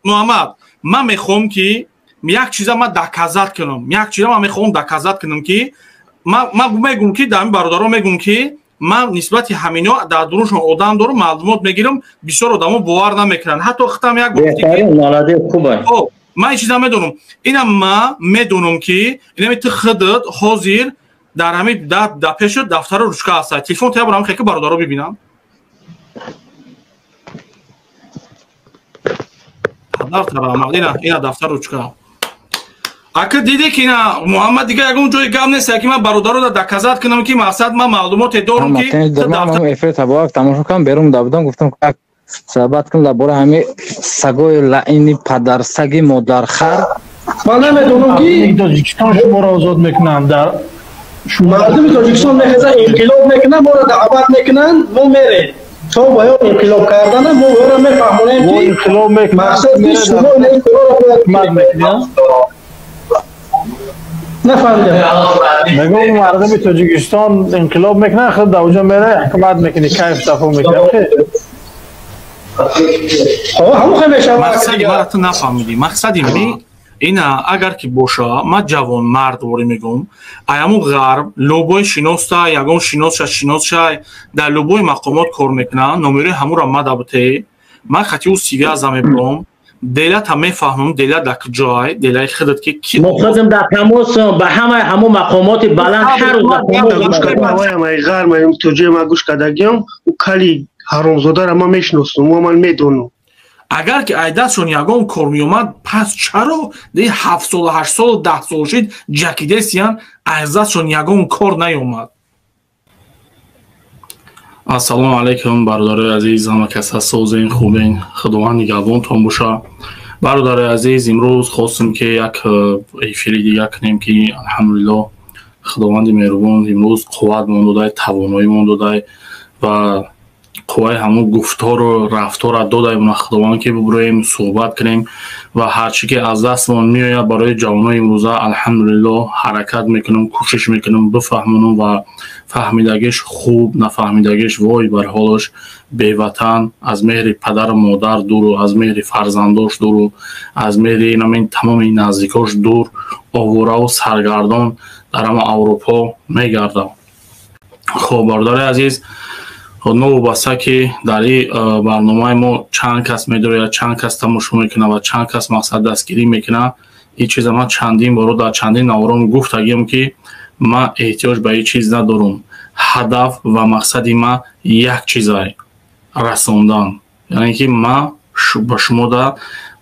Муҳаммад, ман мехоҳам ки як чиза ман доказат кунам, як чиза ман мехоҳам доказат кунам ки ман мегӯм ки дар ҳамин бародаро мегӯм ки ман нисбати ҳамино дар дуруншон одам дорам, маълумот мегирам, бисёр одамо бовар намекунанд. Ҳатто хитам як ман ин чиза медонам. Ина ман медонам ки инами ту худат ҳозир дар ҳамин дар пешат дафтару ручка ҳаст. Телефон тая бурам хеки бародаро бибинам. Ина дафтар ручка. Ака диде ки ина Муҳаммад дига ягон ҷои гап нест, ки ман бародаро доказат кунам ки мақсад ман маълумоте дорам ки эфир таборак тамошо кардам, берун дабудам, гуфтам как суҳбат кунам дар бораи ҳамин сагои лаъини падарсаги модархар. Ман намедонам ки Тоҷикистон шуморо озод мекунанд, дар мардуми Тоҷикистон мехезанд, инқилоб мекунанд, моро даъват мекунанд, мо мерем. То ба ё инқилоб кардана мо ӯро мефаҳмонем ки мақсад ки шумо ин корро бояд мекунед. Нафаҳмидам. Мегӯм мардуми Тоҷикистон инқилоб мекунанд, худ дар оҷо мере ҳукумат мекунӣ, кайф сафо мекунӣ. Ҳамон хел мешавад. Мақсади мара ту нафаҳмидӣ. Мақсади ман ина агар ки боша, ман ҷавонмард ворӣ мегӯм, аяму ғарб любой шиноста, ягон шиносша шиносша дар любой мақомот кор мекунанд, номерои ҳамура ма дабте, ман хати ӯ связа мебурам, делата мефаҳмам, дела дар куҷой, делаи худат ки ки мо худам дар тамосам ба ҳамаи ҳамон мақомоти баланд ҳар рӯз гӯш кардам, ғарб тоҷои ма гӯш кардагиам, ӯ кали ҳаромзодаро ман мешиносам, ӯ ман медонам. Агар ки айдастшон ягон кор меомад, пас чаро 7 сол, 8 сол, 10 сол шид ҷакидесиян аз дастшон ягон кор наёмад? Ассалому алайкум, бародарои азиз, ҳама кас ҳаст, созен, хубен, худованд нигаҳбонтон боша. Бародарои азиз, имрӯз хостем ки як эфири дигар кунем ки алҳамдулиллоҳ худованди меҳрубон имрӯз қувватмон додай, тавоноимон додай ва қувваи ҳамун гуфтору рафторро додаем худованд ки бибуроем суҳбат кунем ва ҳарчи ки аз дастмон меояд барои ҷавонои имрӯза алҳамдулиллоҳ ҳаракат мекунем, кӯшиш мекунем бифаҳмонам ва фаҳмидагиш хуб, нафаҳмидагиш вой бар ҳолаш, беватан, аз меҳри падару модар дуру, аз меҳри фарзандош дуру, аз меҳри инамин тамоми наздикош дур, оворау саргардон дар ҳама Аврупо мегардам. Хоб, бародари азиз, новобаста ки дар ин барномаи мо чанд кас медояд, чанд кас тамошо мекунад ва чанд кас мақсад дастгирӣ мекунад, ин чиза ман чандин боро дар чандин навором гуфтагиам ки ман эҳтиёҷ ба ин чиз надорам. Ҳадаф ва мақсади ман як чизай расондан, яъне ки ман ба шумода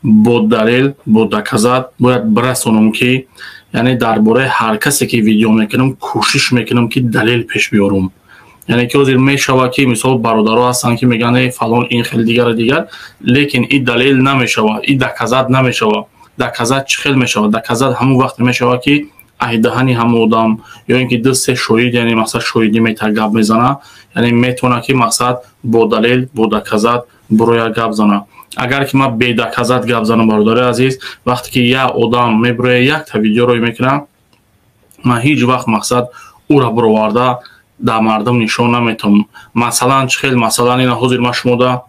бо далел, бо доказат бояд бирасонам ки яъне дар бораи ҳар касе ки видео мекунам кӯшиш мекунам ки далел пеш биёрам. Яъне ки ҳозир мешавад ки мисол бародаро ҳастанд ки мегӯянд э фалон ин хел дигара дигар, лекин ин далел намешавад, ин доказат намешавад. Доказат чӣ хел мешавад? Доказат ҳамон вақте мешавад ки айдаҳани ҳамон одам ё ин ки 2-3 шоҳид, яъне мақсад шоҳидӣ мета гап мезана, яъне метавонад ки мақсад бо далел, бо доказат буроя гап зана. Агар ки ман бедоказат гап занам, бародари азиз, вақте ки як одам мебуроя якта видео рӯй мекунад, ман ҳеҷ вақт мақсад ӯра буроварда дар мардум нишон наметавонам. Масалан чӣ хел? Масалан ина ҳозир ман шумода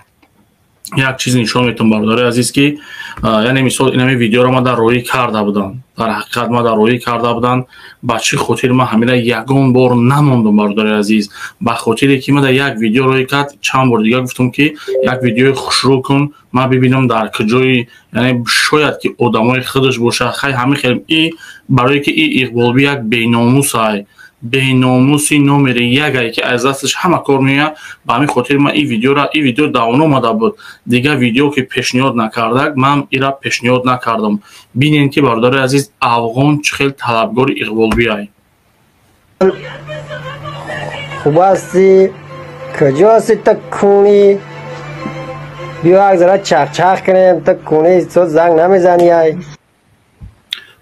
як чиз нишон метавонам, бародари азиз, ки яъне мисол инами видеоро ман дар роҳӣ карда будам, дар ҳақиқат ман дар роҳӣ карда будам. Ба чӣ хотир ман ҳамина ягон бор намондам, бародари азиз? Ба хотире ки ман дар як видео роҳӣ кард, чанд бор дигар гуфтам ки як видеои хушрӯ кун, ман бибинам дар куҷои, яъне шояд ки одамои худаш боша. Хай ҳамин хел и барое ки и Иқболби як беномусай, беномуси номери ягае ки аз дасташ ҳама кор меояд. Ба ҳамин хотир ман ин видеора, ин видео давно омада буд, дигар видео ки пешниҳод накардак, ман ира пешниҳод накардам. Бинед ки бародари азиз, афғон чӣ хел талабгори Иқболбиай. Хуб ҳастӣ? Куҷо ҳастӣ ту кунӣ? Биё як зара чахчах кунем, ту кунӣ со занг намезанӣ ай.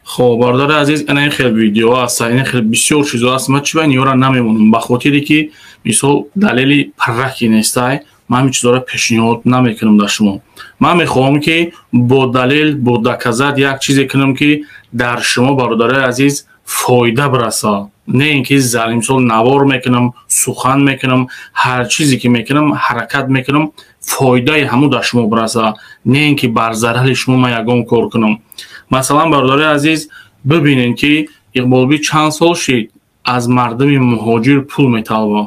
Хоб, бародари азиз, ина ин хел видео аст, ин хел бисёр чизо аст. Ман чӣ ба инёра намемонам? Ба хотире ки мисол далели парраки нестай, ман ҳамин чизоро пешниҳод намекунам дар шумо. Ман мехоҳам ки бо далел, бо доказат як чизе кунам ки дар шумо, бародари азиз, фоида бирасад. Не ин ки мисол навор мекунам, сухан мекунам, ҳар чизе ки мекунам, ҳаракат мекунам, Фоидаи ҳамун дар шумо бираса, не ин ки бар зарари шумо ман ягон кор кунам. Масалан, бародари азиз, бибинед, ки Иқболбӣ чанд сол шид аз мардуми муҳоҷир пул металба.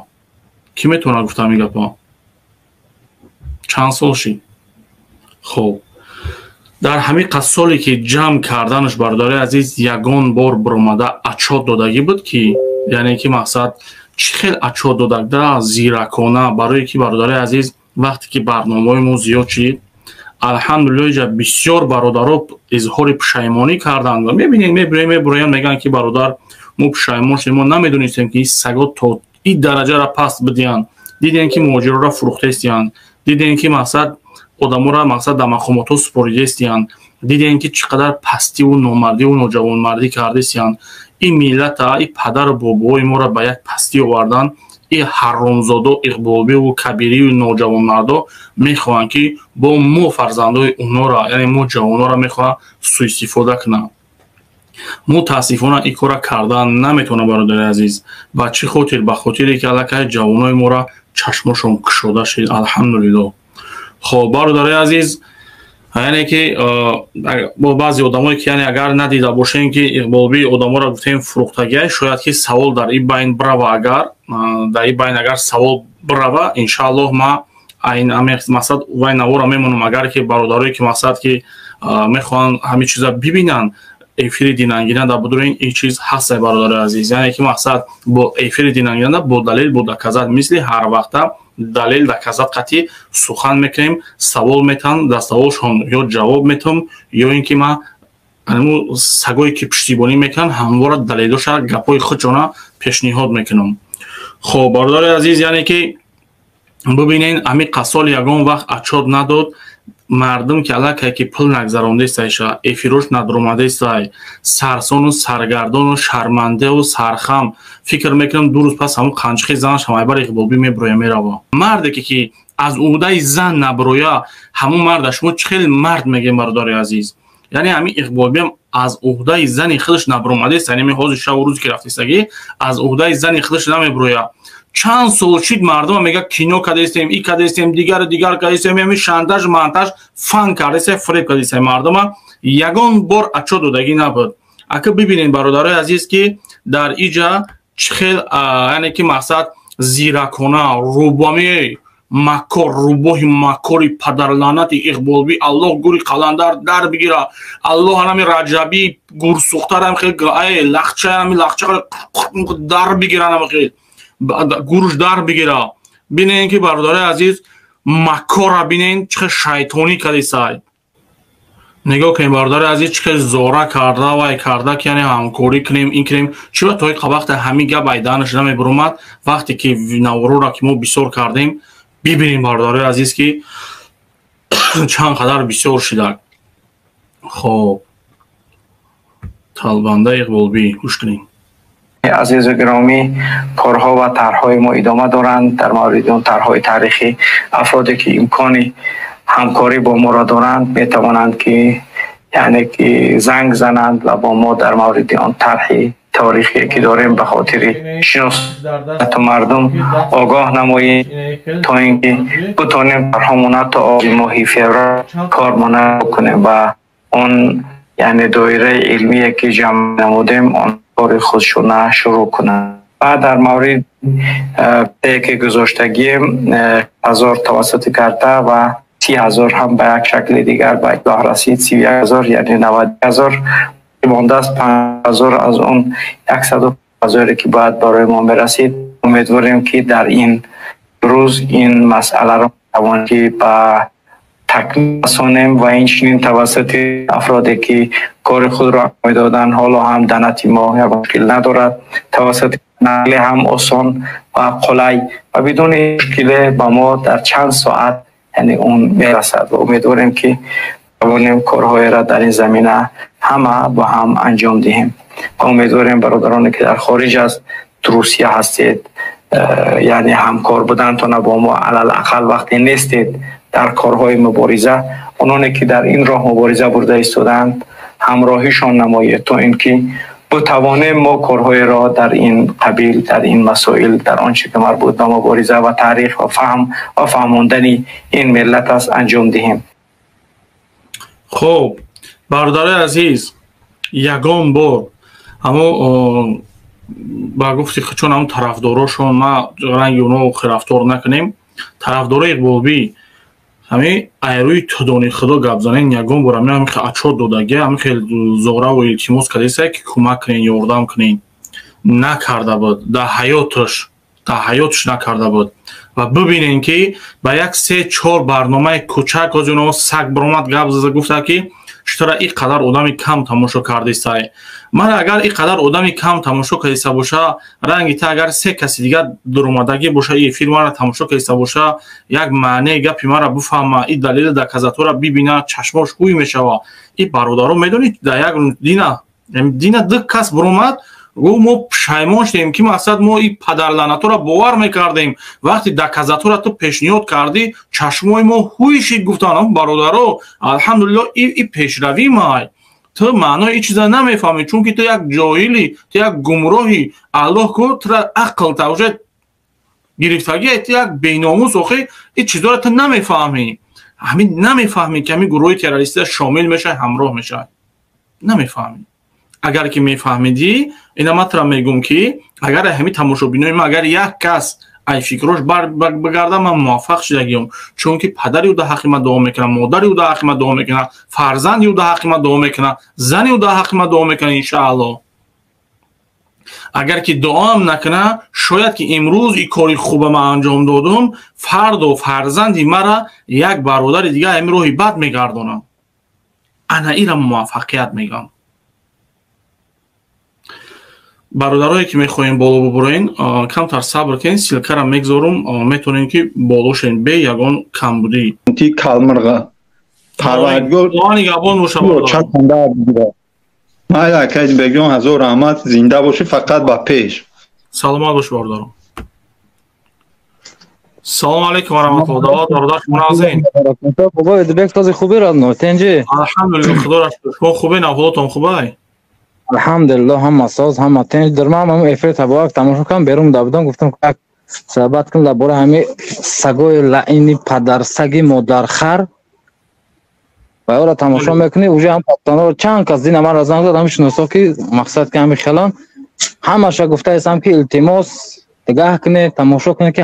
Кӣ метавонад гуфта ҳамин гапҳо? Чанд сол шид? Хуб, дар ҳамин қассоле ки ҷамъ карданаш, бародари азиз, ягон бор биромада отчёт додагӣ буд, ки яъне ки мақсад чӣ хел отчёт додагда зиракона? Барое ки, бародари азиз, вақте ки барномаҳои мо зиёд шид, алҳамдулилло, иҷа бисёр бародаро изҳори пушаймонӣ карданд ва мебинед, мебироем, мебуроям, мегӯянд, ки бародар, мо пушаймон шудем, мо намедонистем, ки ин саго то ин дараҷара паст бидиҳанд. Дидем, ки муҳоҷирора фурӯхтаистиянд, дидем, ки мақсад одаморо мақсад дар мақомотҳо супоридаистиянд, дидем, ки чӣ қадар пастиву номардиву ноҷавонмардӣ кардаистиянд. Ин миллата, ин падару бобоҳои моро ба як пастӣ овардан. Ин ҳаромзодо, Иқболбиву Кабирию ноҷавонмардо мехоҳанд, ки бо мо фарзандои онора, яъне мо ҷавонора мехоҳанд суистифода кунанд. Мутаассифона, ин кора кардан наметавонад, бародари азиз. Ба чӣ хотир? Ба хотире ки аллакай ҷавонои моро чашмошон кушода шид, алҳамдулилло. Хоб, бародари азиз, яъне ки бо баъзе одамое ки, яъне агар надида бошем, ки Иқболбӣ одаморо гуфтем фурӯхтагиай, шояд ки савол дар ин байн бирава. Агар дар ин байн агар савол бирава, иншааллоҳ, ма мақсад вай навора мемонам. Агар ки бародарое ки мақсад ки мехоҳанд ҳамин чиза бибинанд, эфири динангинада будурин, ин чиз ҳастай, бародари азиз. Яъне ки мақсад бо эфири динангинада, бо далел, бо доказать, мисли ҳар вақта далел, доказать қатъи сухан мекунем. Савол метаҳам, дар саволшон ё ҷавоб метаҳам, ё ин ки ман ҳамун сагое ки пуштибонӣ мекунанд, ҳамвора далелоша, гапҳои худшона пешниҳод мекунам. Хоб, бародари азиз, яъне ки бубинед, ҳамин қассол ягон вақт отчёт надод. Мардум ки аллакай ки пул нагзарондесайша, эфирош надромадесай, сарсону саргардону шармандеву сархам. Фикр мекунам, 2 рӯз пас ҳамун қанчиқи занаш ҳамайбар Иқболбӣ меброя, мерава. Марде ки аз уҳдаи зан наброя, ҳамун марда шумо чӣ хел мард мегем, бародари азиз? Яъне ҳамин Иқболбиам аз уҳдаи зани худаш набромадест. Яъне ҳозир шаву рӯзе ки рафтистагӣ, аз уҳдаи зани худаш намеброя. Чанд сол шид, мардума мега, кино кардастем, и кардастем, дигару дигар кардастем, ами шантаж мантаж фан кардастем, фиреб кардастем мардума. Ягон бор отчёт додагӣ набуд. Ака бибинед, бародарои азиз, ки дар иҷа чӣ хел, яъне ки мақсад зиракона рӯбами макор, рӯбоҳи макори падарлаънати Иқболбӣ, Аллоҳ гури қаландар дар бигира, Аллоҳ анами Раҷабӣ гурсухтарам хел лахчаами лахча дар бигиранам, хел гуруш дар бигира. Бинен, ки бародари азиз, макора бинен, чӣ хел шайтонӣ кардисай. Нигоҳ кунем, бародари азиз, чӣ хел зора карда, вай карда, ки яъне ҳамкорӣ кунем, ин кунем. Чиба то вақте ҳамин гап айдаанаш намебуромад? Вақте ки наворора ки мо бисёр кардем, бибинем, бародари азиз, ки чанд қадар бисёр шидак. Хоб, талбанда Иқболбӣ, гӯш кунем. Азизу гиромӣ, корҳо ва тарҳҳои мо идома доранд. Дар мавриди он тарҳҳои таърихӣ афроде ки имкони ҳамкорӣ бо моро доранд, метавонанд ки яъне ки занг зананд ва бо мо дар мавриди он тарҳи таърихие ки дорем, ба хотири шиносату мардум огоҳ намоем, то ин ки бутонем тарҳҳомона то моҳи феврал кормона бикунем ва он яъне доираи илмие ки ҷамъ намудем, он кори худшона шурӯъ кунанд. Ва дар маврид ки гузоштагием, ҳазор тавассути карта ва 30,000 ҳам ба як шакли дигар ба итлоъ расид, 31,000, яъне 90,000 мондааст, 5,000 аз он 100,000 ки бояд барои мо мерасид. Умедворем, ки дар ин рӯз ин масъаларо тавон ки ба такмил расонем ва инчунин тавассути афроде ки кори худро медоданд, ҳоло ҳам данати мо як мушкил надорад, тавассути нақли ҳам осон ва қулай ва бидуни мушкиле ба мо дар чанд соат яъне он мерасад ва умедворем, ки тавонем корҳоеро дар ин замина ҳама бо ҳам анҷом диҳем. Ва умедворем, бародароне ки дар хориҷ аз Русия ҳастед, яъне ҳамкор будантона бо мо, алалақал вақте нестед дар корҳои мубориза, ононе ки дар ин роҳ мубориза бурда истодаанд, ҳамроҳишон намоед, то ин ки بتوانیم ما کارهای را در این قبیل، در این مسائل، در آنچه که مربوط به مبارزه و تاریخ و فهم و فهماندن این ملت است انجام دهیم. خب برادر عزیز، یگان بار اما با گفتی چون هم طرفداراشون ما رنگ اونو خرافدار نکنیم، طرفدارای اقبالبی ҳамин айрӯи тудони худо гап занен, ягон бор ҳамин ачот додаги, ҳамин хел зора ва илтимос кардеса ки кӯмак кунен, ёрдам кунен, накарда буд дар ҳаёташ, дар ҳаёташ накарда буд. Ва бибинен ки ба як 3-4 барномаи кӯчак ҳози оно саг баромад гап зада гуфта ки читора ин қадар одами кам тамошо кардисай. Ман агар ин қадар одами кам тамошо кардиса боша, ранги та агар се каси дигар дуромадагӣ боша, и эфир мара тамошо кардиса боша, як маънеи гапи мара бифаҳма, и далели доказатора бибина, чашмош ҳуй мешава. И бародаро медонед, дар як дина ду кас баромад гуфт мо пушаймон шудем ки мақсад мо и падарлаънатора бовар мекардем, вақти доказатора ту пешниҳод кардӣ, чашмои мо ҳуй шид. Гуфтанд бародаро, алҳамдулилло, и пешравӣ май. Ту маънои ин чиза намефаҳмӣ, чунки ту як ҷоҳилӣ, ту як гумроҳӣ. Аллоҳ ку тура ақл та уже гирифтагӣ, ту як беномус, охи ин чизоро ту намефаҳмӣ. Ҳамин намефаҳмӣ ки ҳамин гурӯҳи террористия шомил мешавад, ҳамроҳ мешавад, намефаҳмӣ. Агар ки мефаҳмидӣ, ина ман тура мегӯм ки агар ҳамин тамошобинои ман агар як кас ай фикрош бигарда, ман муваффақ шудагиём, чунки падари ӯ дар ҳаққи ман дуо мекунад, модари ӯ дар ҳаққи ман дуо мекунад, фарзанди ӯ дар ҳаққи ман дуо мекунад, зани ӯ дар ҳаққи ман дуо мекунад, иншааллоҳ. Агар ки дуоам накунад, шояд ки имрӯз ин кори хуба ман анҷом додум, фардо фарзанди мара як бародари дигар ҳамин роҳи бад мегардонам. Ана ира муваффақият мегӯям. Бародарое ки мехоҳем боло бубуроен, камтар сабр кунед, ссылкара мегзорум, метавонем ки боло шен бе ягон камбудӣ. Ти калмирға парвардигор гапон боша. Майла акаи бегон, ҳазор раҳмат, зинда бошӣ, фақат ба пеш. Саломат бош бародаро. Салом алейкум ва раҳматуллоҳ. Давлат бародар, шумо нағзин? Бобо Эдибек, този хуби радно, тенҷи? Алҳамдулиллоҳ, худоро шукр. Шумо хубен, аҳволотон хубай? Алҳамдулиллоҳ, ҳама соз, ҳама тенҷ. Дар ман ҳам эфир табоак тамошо кардам, берун да будам, гуфтам как суҳбат кунам дар бораи ҳамин сагои лаъини падарсаги модархар. Ва ӯро тамошо мекунӣ, уже ҳам пафтонро чанд кас дина маро занг зад, ҳамин шиносо ки мақсад ки ҳамин хелан ҳамаша гуфтаистам ки илтимос нигаҳ кунед, тамошо кунед ки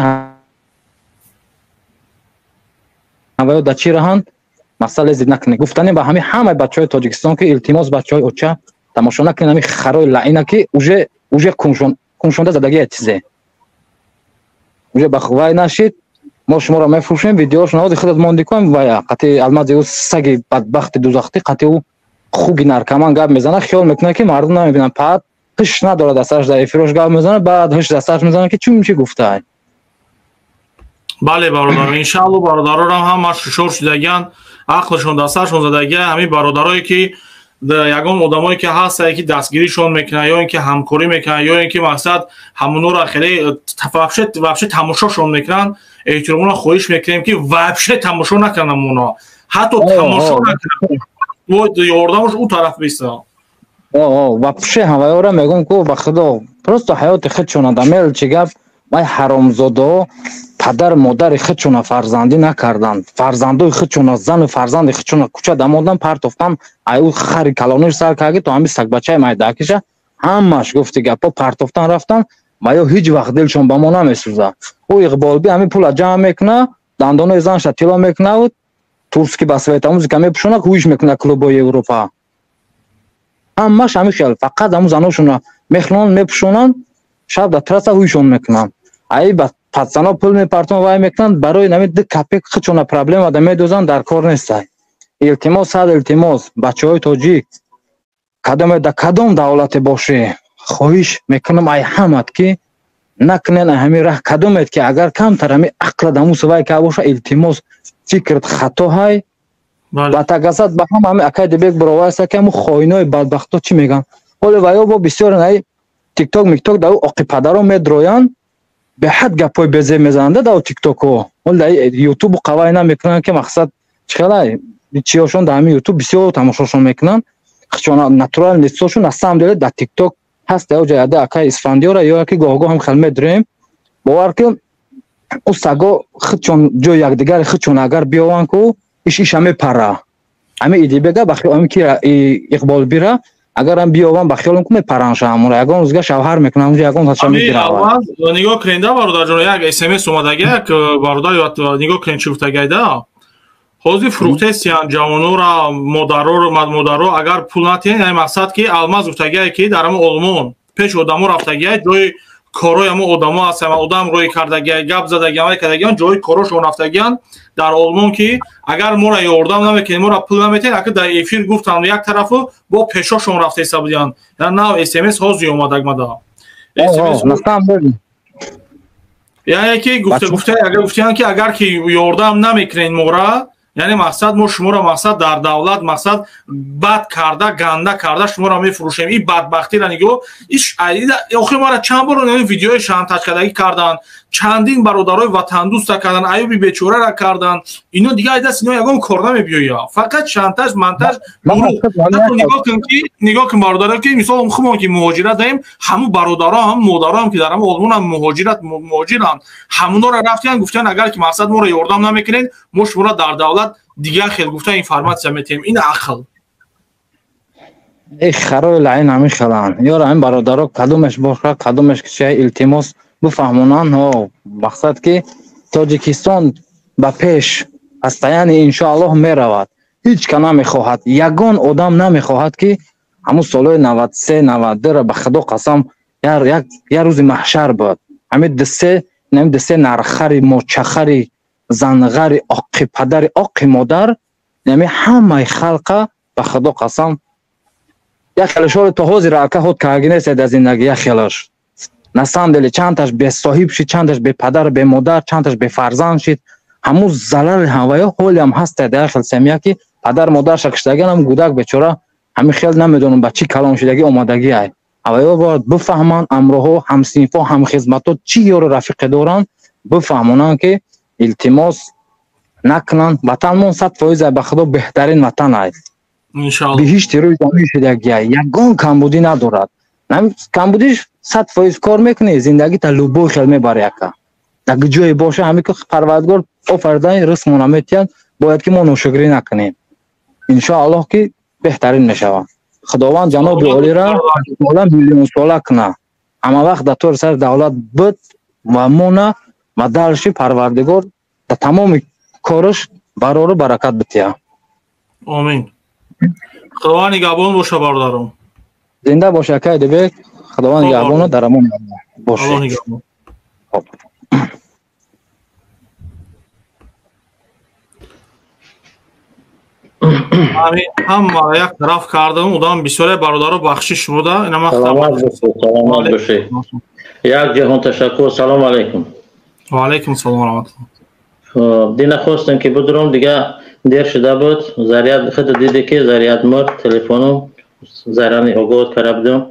ҳаваё дар чӣ раҳанд, масъалаи зид накунед. Гуфтанем ба ҳамин ҳамаи бачаҳои Тоҷикистон ки илтимос бачаҳои оча тамошо накунед ҳамин харои лаъина ки уже куншонда задагия чизе. Уже ба вай нашид, мо шуморо мефурӯшем, видеошон оди худат монди кун, вая қати алмази ӯ саги бадбахти дузахтӣ, қати ӯ хуги наркоман гап мезанад, хиёл мекунад ки мардум намебинанд. Паат ҳиш надорад аз сараш, дар эфирош гап мезанад, баъд ҳиш дар сараш мезанад ки чун чӣ гуфтай. Бале бародар, иншаалло бародарорам ҳама шушор шудагианд, ақлшон дар саршон задагия. Ҳамин бародарое ки ягон одамое ки ҳастае ки дастгиришон мекунанд, ё ин ки ҳамкорӣ мекунанд, ё ин ки мақсад ҳамонора хеле вообще тамошошон мекунанд, эҳтиромона хоҳиш мекунем ки вообще тамошо накунанд ҳамоно, ҳатто тамошо накунанд, ёрдамаш ӯ тараф биста. Вообще ҳавайора мегӯм ку ба худо просто ҳаёти худшона дамел чӣ гап, вай ҳаромзодаҳо падар модари худшона фарзандӣ накарданд, фарзандои худшона, зану фарзанди худшона кӯча дамодан партофтан, ай ӯ хари калониш сар карди то ҳамин сагбачаи майдаакиша ҳамаш гуфти гапҳо партофтан рафтан, ва ё ҳеҷ вақт дилшон ба мо намесӯзад. Ӯ Иқболби ҳамин пула ҷамъ мекунад, дандонои занша тило мекунад, турски ба света музика мепӯшонад, ҳуиш мекунад клубҳои Европа. Ҳамаш ҳамин хел, фақат ҳамун заношона мехлонанд, мепӯшонанд, шаб дар трасса ҳуишон мекунанд. Ай ба пацано пул мепартон вай мекунанд, барои нами ду капек худшона проблема да медозанд, дар кор нестай. Илтимос, сад илтимос, бачаҳои тоҷик, кадоме да кадом давлате бошӣ, хоҳиш мекунам ай ҳамат ки накунен ай ҳамин раҳ, кадомет ки агар камтар ҳамин ақла дамуса вай ка боша, илтимос фикрт хато ҳай. Ба тагасад ба ҳама ҳамин акай Дибек баровайса ки ҳамун хоинои бадбахто чӣ мегӯянд. Ҳоле ваё бо бисёр ай тикток микток да ӯ оқи падаро медроянд, беҳад гапҳои безеб мезананд да тиктоко. Ҳоле дар ютубу қавай намекунанд ки мақсад чӣ хелай чиёшон дар ҳамин ютуб бисёр тамошошон мекунанд. Хчона натурал лицошун на самом деле дар TikTok ҳаст ё ҷояда акай Исфандиёра ё ки гоҳ-гоҳ ҳам хел медурем. Бовар ки ӯ саго худчон ҷои якдигари худчон агар биёванд ку иш иша мепара. Ҳами Идибега ба хиёл ҳами ки Иқбол бира агарам биёвам ба хиёлам ку мепаранша ҳамонро ягон рӯзга шавҳар мекунам унҷо ягон ҳаша мегиравад. Нигоҳ кунед да бародарҷон, як СМС омадаги, як бародар нигоҳ кунед чӣ гуфтагайда. Ҳозир фурӯхтесиян ҷавонора, модароро, модаро агар пул натиҳен, яъне мақсад ки Алмаз гуфтагие ки дар ҳамон Олмон пеш одамо рафтагие, ҷои корои ҳамон одамо ҳаст, одам рӯй кардагие, гап задагиан, вай кардагиан, ҷои корошон рафтагиан дар Олмон ки агар моро ёрдам намекунед, моро пул наметиҳед, ака дар эфир гуфтанд як тарафу бо пешошон рафтеса будиянд. Яъне нав СМС ҳозир омадаг мада. Яъне ки гуфта агар гуфтиянд ки агар ки ёрдам намекунед мора, яъне мақсад мо шуморо мақсад дар давлат мақсад бад карда, ганда карда шуморо мефурӯшем. Ин бадбахтиро нигоҳ, иш охир мара чанд бор видеои шантажкардагӣ карданд, чандин бародарои ватандӯста карданд, Аюби бечораро карданд. Ино дига ай даст ино ягон кор намебиёя. Фақат шантаж, монтаж, дурӯғ. Нигоҳ кун ки нигоҳ кун бародаро ки мисол худмон ки муҳоҷират даем, ҳамун бародаро, ҳамун модароам ки дар ҳамун Олмон ҳам муҳоҷират муҳоҷиранд, ҳамунора рафтиянд гуфтиянд агар ки мақсад моро ёрдам намекунед, мо шуморо дар давлат дигар хел гуфта информатсия метиҳем. Ин ақл. Эй харои лаин ҳамин хеланд. Ёра ҳамин бародаро кадомеш боша, кадомеш ки чия илтимос бифаҳмонанд. Ҳо, мақсад ки Тоҷикистон ба пеш ҳастаяни иншоаллоҳ меравад. Ҳеҷ ка намехоҳад, ягон одам намехоҳад ки ҳамун солҳои 93 92 ба худо қасам як рӯзи маҳшар буд. Ҳамин дусе нархари, мочахари, занғари, оқи падари, оқи модар, яъне ҳамаи халқа ба худо қасам як хелашҳоро то ҳозир ака ҳод карги нест дар зиндагӣ, як хелаш. На самом деле чандташ бесоҳиб шид, чандташ бепадар, бемодар, чандташ бефарзанд шид. Ҳамун залали ҳаваё ҳолиам ҳаст дар як хел семья ки падар модарша киштагиан, ҳам гудак бечора ҳамин хел намедонам ба чӣ калон шидагӣ омадагӣ ай. Ҳаваё бояд бифаҳманд амроҳо, ҳамсинфо, ҳамхизматҳо чӣ ёру рафиқе доранд, бифаҳмонанд ки илтимос накунанд. Ватанмон 100% ба худо беҳтарин ватан ай. Биҳишти рӯи замин шидагӣ ай. Ягон камбудӣ надорад. Камбудиш 100% кор мекунӣ, зиндагита любой хел мебарӣ ака. Дар ҷое боша ҳамин ки Парвардигор офаридани ризқмона метиҳад, бояд ки мо ношукрӣ накунем. Иншоаллоҳ ки беҳтарин мешавад. Худованд ҷаноби олиро миллионсола кунад. Ҳама вақт дар тори сари давлат буд ва мона ва дарши Парвардигор дар тамоми кораш барору баракат битиҳад. Омин. Худованд нигаҳбон боша бародаром. Зинда боша акай Идибек. Худованд нигаҳбону дар амон бошед. Ҳама як тараф кардам, одам бисёре бародаро бахшиш шуда. Саломат бошед. Як ҷаҳон ташаккур. Салом алайкум. Ва алайкум салом ва раҳматуллоҳ. Дина хостам ки бидурам, дига дер шуда буд. Заряд худ диде ки заряд мурд, телефону заряни огоҳ карда будам.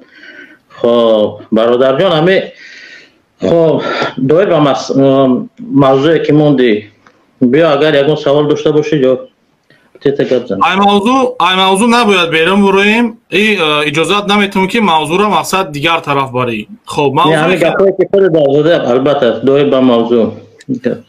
Хоб бародарҷон, ҳами хоб доир ба мавзӯе ки мондӣ, биё агар ягон савол дошта бошӣ ё ай мавзӯ набояд берун буроем. Иҷозат наметавон ки мавзӯро мақсад дигар тараф барӣ. Хоб албатта доир ба мавзӯ.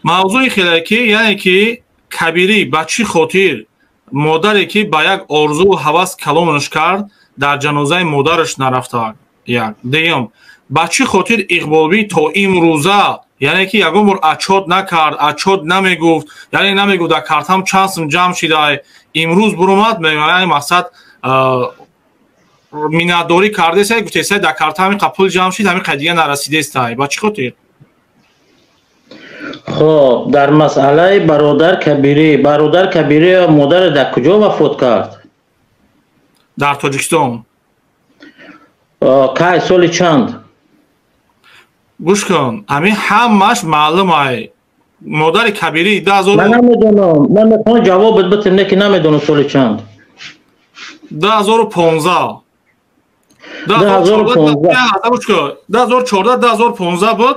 Мавзӯи хеле ки яъне ки Кабирӣ ба чӣ хотир модаре ки ба як орзуу ҳавас калонаш кард дар ҷанозаи модараш нарафта. Як дуюм, ба чӣ хотир Иқболбӣ то имрӯза яъне ки ягон бор отчёт накард, отчёт намегуфт, яъне намегуфт дар картам чанд сум ҷамъ шидай. Имрӯз буромад, яъне мақсад миннатдорӣ кардесай, гуфтесай дар картам ҳамин қад пул ҷамъ шид, ҳамин қад дига нарасидестай. Ба чӣ хотир? Хоб, дар масъалаи бародар Кабирӣ, бародар Кабирӣ модар дар куҷо вафот кард? Дар Тоҷикистон. Кай, соли чанд? Гӯш кун, ҳамин ҳамаш маълум ай. Модари Кабирӣ 2000 Ман намедонам, ман мехоҳам ҷавобат битем, не ки намедонам соли чанд. 2015. 2014 2015 буд.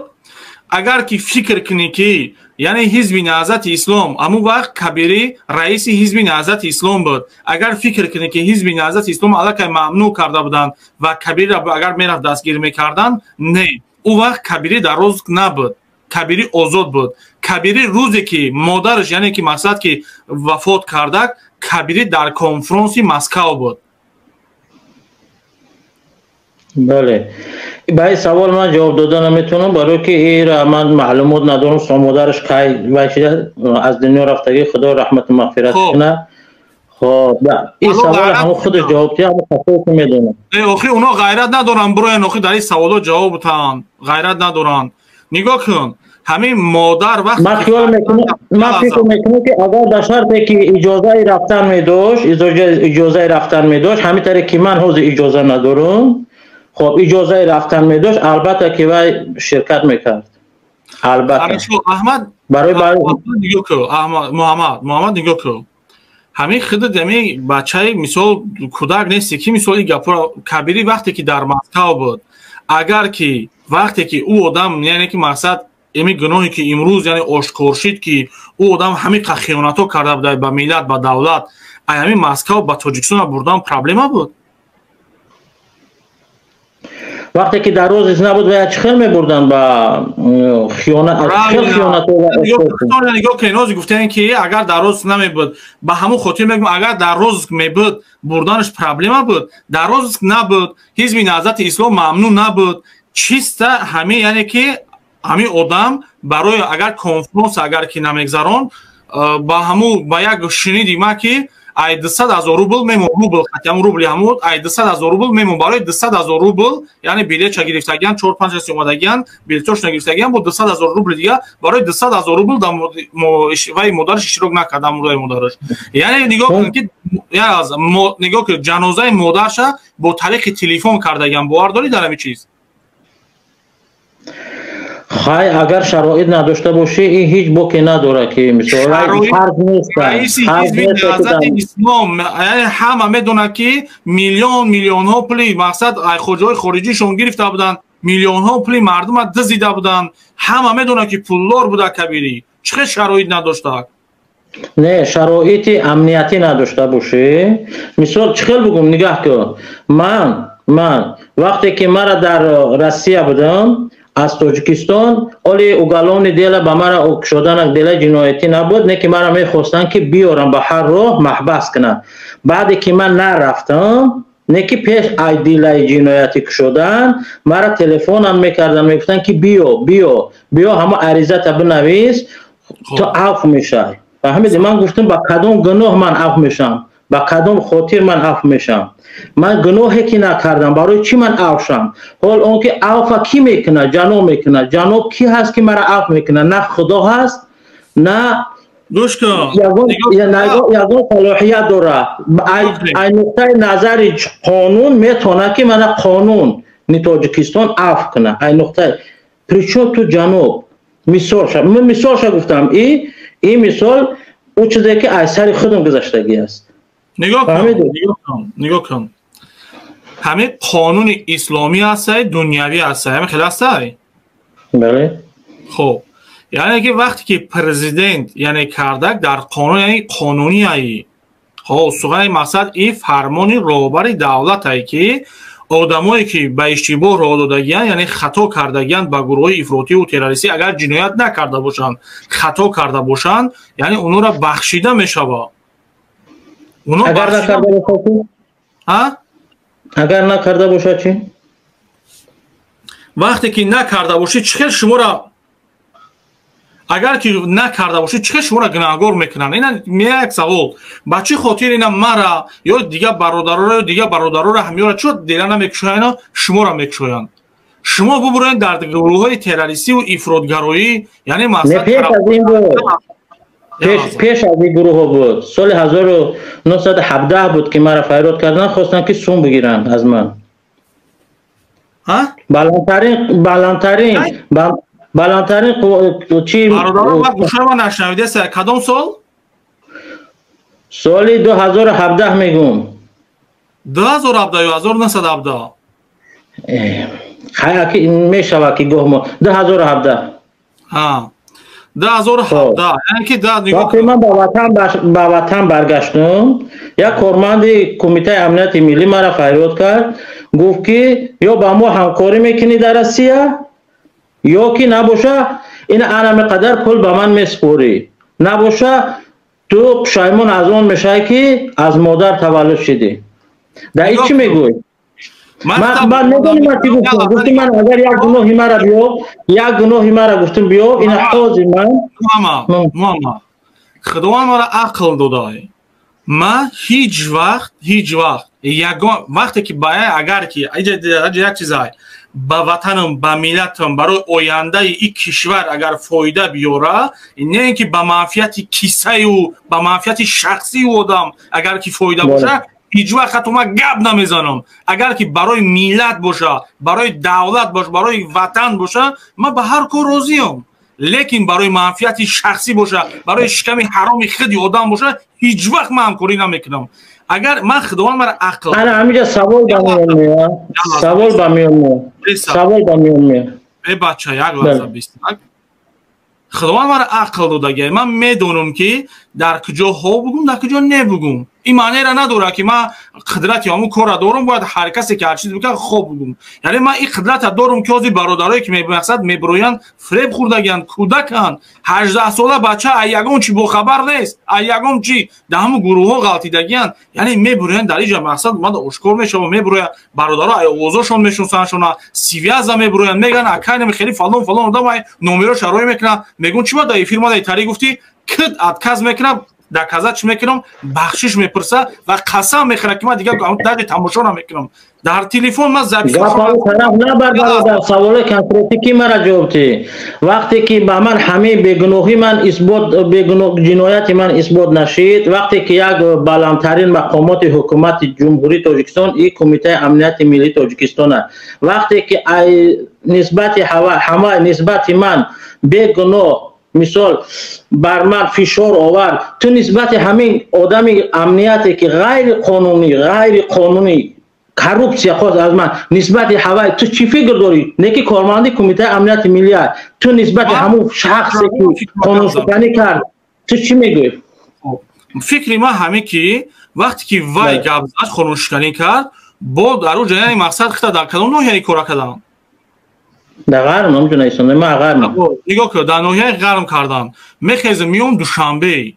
Агар ки фикр кунӣ ки яъне Ҳизби Наҳзати Ислом ҳамун вақт Кабирӣ раиси Ҳизби Наҳзати Ислом буд, агар фикр кунӣ ки Ҳизби Наҳзати Ислом аллакай мамнӯъ карда буданд ва Кабириро агар мерафт дастгир мекарданд, не, ӯ вақт Кабирӣ дар розыск набуд, Кабирӣ озод буд. Кабирӣ рӯзе ки модараш, яъне ки мақсад ки вафот кардак, Кабирӣ дар конфронси Москав буд. Бале, ба ин савол ман ҷавоб дода наметавонам, барое ки ира ман маълумот надорам. Модараш кай вай шуда аз дунё рафтагӣ, Худо раҳмату мағфират кунад. Хоб, ин савол ҳамон худаш ҷавоб диҳад, ҳамон касое ки медонад. Охи оно ғайрат надоранд бироян, охи дар ин саволо ҷавоб диҳанд, ғайрат надоранд. Нигоҳ кун, ҳамин модар вақт ман хиёл мекунам, ман фикр мекунам ки агар дар шарте ки иҷозаи рафтан медошт, иҷозаи рафтан медошт, ҳамин тариқ ки ман ҳозир иҷоза надорам, хоб, иҷозаи рафтан медошт, албатта ки вай ширкат мекард. Албатта. Аҳмад, барои нигоҳ кун, Аҳмад, Муҳаммад, Муҳаммад, нигоҳ кун. Ҳамин худат ҳамин бачаи мисол кӯдак нести ки мисол ин гапро Кабирӣ вақте ки дар Москав буд, агар ки вақте ки ӯ одам, яъне ки мақсад ҳамин гуноҳе ки имрӯз яъне ошкор шид ки ӯ одам ҳамин қа хиёнатҳо карда буда ба миллат, ба давлат, ай ҳамин Москав ба Тоҷикистон бурдан проблема буд? Вақте ки дар розис набуд, вая чӣ хел мебурданд ба хиёнат? Хел хиёнатҳо. Нигоҳ кунед, ҳозир гуфтем ки агар дар розыск намебуд, ба ҳамон хотир мегӯям, агар дар розыск мебуд, бурданаш проблема буд. Дар розыск набуд, Ҳизби Наҳзати Ислом мамнӯъ набуд. Чиста ҳамин, яъне ки ҳамин одам барои агар конфронс агар ки намегзарон, ба ҳамун ба як шуниди ма ки ай 200 000 рубл мемон, рубл хати ҳамун рубли ҳамун ай 200 000 рубл мемон, барои 200 000 рубл, яъне билетша гирифтагиан, чор панҷ каси омадагиан, билетошона гирифтагиан, бо 200 000 рубли дига барои 200 000 рубл вай модараш иштирок накард, мурдаи модараш. Яъне нигоҳ кун ки нигоҳ кун, ҷанозаи модарша бо тариқи телефон кардагиан, бовар дорӣ дар ҳамин чиз? Хай, агар шароит надошта бошӣ, ин ҳеҷ боке надорад ки мисол фарз нест. Раиси Ҳизби Наҳзати Ислом, яъне ҳама медонад ки миллион миллионҳо пули мақсад хоҷаҳои хориҷишон гирифта буданд, миллионҳо пули мардума дизида буданд, ҳама медонад ки пулдор буда Кабирӣ. Чӣ хел шароит надошта? Не, шароити амниятӣ надошта бошӣ, мисол чӣ хел бугум, нигаҳ кун, ман вақте ки мара дар Россия будам, аз Тоҷикистон оли уголовный дело ба мара кушодан, делаи ҷиноятӣ набуд, не ки мара мехостанд ки биёрам, ба ҳар роҳ маҳбас кунанд. Баъде ки ман нарафтам, не ки пеш ай делаи ҷиноятӣ кушодан, мара телефонам мекарданд, мегуфтанд ки биё, биё, биё, ҳама аризата бинавис, ту афв мешавӣ. Фаҳмидӣ? Ман гуфтам, ба кадом гуноҳ ман афв мешавам, ба кадом хотир ман афв мешавам? Ман гуноҳе ки накардам, барои чӣ ман афв шавам? Ҳол он ки афва кӣ мекунад? Ҷаноб мекунад. Ҷаноб кӣ ҳаст ки мара афв мекунад? На Худо ҳаст, на гӯш кун, ягон салоҳият дорад. Ай нуқтаи назари қонун метавонад ки мана қонуни Тоҷикистон афв кунад. Ай нуқтаи причём ту ҷаноб? Мисолша, ман мисолша гуфтам, и мисол ӯ чизе ки аз сари худам гузаштагӣ аст. Нигоҳ кун, нигоҳ кун, ҳамин қонуни исломӣ ҳастай, дунявӣ ҳастай, ҳамин хел ҳастай? Бале. Хуб, яъне ки вақте ки президент яъне кардак дар қонун, яъне қонунияи, хоб, сухани мақсад и фармони роҳбари давлатае ки одамое ки ба иштибоҳ роҳ додагиянд, яъне хато кардагиянд ба гурӯҳҳои ифротиву террористӣ, агар ҷиноят накарда бошанд, хато карда бошанд, яъне онҳоро бахшида мешавад. Агар накарда бошад? Агар накарда бошад чӣ? Вақте ки накарда бошӣ, чӣ хел шуморо, агар ки накарда бошӣ, чӣ хел шуморо гунаҳгор мекунанд? Ина як савол: ба чӣ хотир ина мара ё дигар бародароро, ё дигар бародароро ҳамёра чо дела намекушоянд, шуморо мекушоянд? Шумо бубуроед дар гурӯҳҳои террористиву ифротгароӣ, яъне мақсад пеш аз ин гурӯҳҳо буд. Соли 1917 буд ки маро файрод карданд, хостанд ки сум бигиранд аз ман. Баландтарин, баландтарин, баландтарин чи Гӯшама нашнавидеса, кадом сол? Соли 2017 мегӯм. 2017 ё 1917? Мешавад ки гоҳ мо 2017. Ҳа, 2017, яъне ки да нигоҳ вақте ман ба ватан баргаштум, як корманди Кумитаи амнияти миллӣ мара фарёд кард, гуфт ки ё ба мо ҳамкорӣ мекунӣ дар Россия, ё ки набоша ин анаме қадар пул ба ман месупорӣ, набоша ту пушаймон аз он мешавӣ, ки аз модар таваллуд шидӣ. Дар ин чӣ мегӯй? Ман медонӣ ман чӣ гуфтам? Гуфтим, ман агар як гуноҳи мара биёб, як гуноҳи мара гуфтим биёб, ина ҳозир ман Муҳаммад, Худованд мара ақл додай. Ман ҳеҷ вақт, ҳеҷ вақт, ягон вақте ки ба агар ки як чизай ба ватанам, ба миллатам, барои ояндаи ин кишвар агар фоида биёра, не ин ки ба манфиати кисаю ба манфиати шахсии одам агар ки фоида боша, ҳеҷ вақт ҳатто ман гап намезанам. Агар ки барои миллат боша, барои давлат боша, барои ватан боша, ман ба ҳар кор розиям. Лекин барои манфиати шахсӣ боша, барои шиками ҳароми худи одам боша, ҳеҷ вақт ман ҳамкорӣ намекунам. Агар ман Худованд мара ақл Ана ҳамиҷа савол ба миён меояд, савол ба миён меояд, савол ба миён меояд. Э бача, як лаҳза бистак. Худованд мара ақл додагиай, ман медонам, ки дар куҷо ҳо бугум, дар куҷо не бугум. Ин маънеро надорад, ки ман қудрати ҳамун корра дорам, бояд ҳар касе ки ҳар чиз бикунад, хоб бугум. Яъне ман ин қудрата дорам, ки ҳозир бародарое ки мақсад мебироянд, фиреб хӯрдагианд, кӯдаканд, 18-сола бача ай ягон чи бохабар нест, ай ягон чи дар ҳамун гурӯҳҳо ғалтидагианд. Яъне мебироянд дар иҷа, мақсад мада ошкор мешава, мебироянд бародаро, ай овозошон мешунсаншона, связа мебироянд, мегӯянд, акай нами хеле фалон фалон одам ай номеро шароӣ мекунад, мегӯн, чӣ ба дар эфир мада тари гуфтӣ? Кид отказ мекунад, доказать чӣ мекунам, бахшиш мепурса ва қасам мехӯрад, ки ман дигар даже тамошо намекунам. Дар телефон ман запись тараф набар, бародар, саволи конкретӣ ки мара ҷавоб тӣ. Вақте ки ба ман ҳамаи бегуноҳи ман исбот, бегуноҳ, ҷинояти ман исбот нашид, вақте ки як баландтарин мақомоти ҳукумати Ҷумҳурии Тоҷикистон и Кумитаи амнияти миллии Тоҷикистон аст, вақте ки нисбати ҳама нисбати ман бегуноҳ мисол бар ман фишор овард, ту нисбати ҳамин одами амнияте, ки ғайриқонунӣ коррупсия хост аз ман, нисбати ҳавай ту чӣ фикр дорӣ? Не ки корманди Кумитаи амнияти миллӣ аст, ту нисбати ҳамун шахсе, ки қонуншиканӣ кард, ту чӣ мегӯӣ? Фикри ман ҳамин, ки вақте ки вай гап зад, қонуншиканӣ кард, бо дар ӯ ҷараёни мақсад хита дар кадом ноҳияи кора карданд? Дар Ғарм, ҳамҷо нависонда, ман Ғарм. Нигоҳ кун, дар ноҳияи Ғарм кардан. Мехезам, меом Душанбе,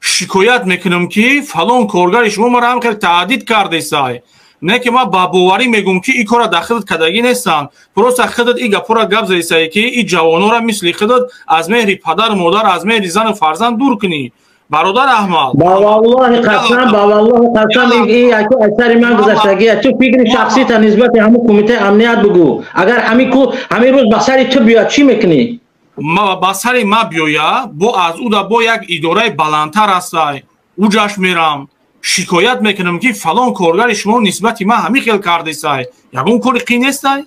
шикоят мекунам, ки фалон коргари шумо маро ҳам хеле таҳдид кардесай. Не ки ман ба боварӣ мегӯм, ки ин корра дар худат кардагӣ нестанд, просто худат ин гапҳоро гап задисае, ки ин ҷавонора мисли худат аз меҳри падару модар, аз меҳри зану фарзанд дур кунӣ. Бародар Аҳмад, ба валлоҳи қасам, ба валлоҳи қасам, ин яку асари ман гузаштагия. Ту фикри шахсита нисбати ҳамун кумитаи амният бугӯ. Агар ҳамин ку ҳамин рӯз ба сари ту биёяд, чӣ мекунӣ? Ба сари ма биёяд, бо аз ӯ да бо як идораи баландтар ҳастай, уҷаш мерам, шикоят мекунам, ки фалон коргари шумо нисбати ман ҳамин хел кардесай. Ягон кори қин нестай.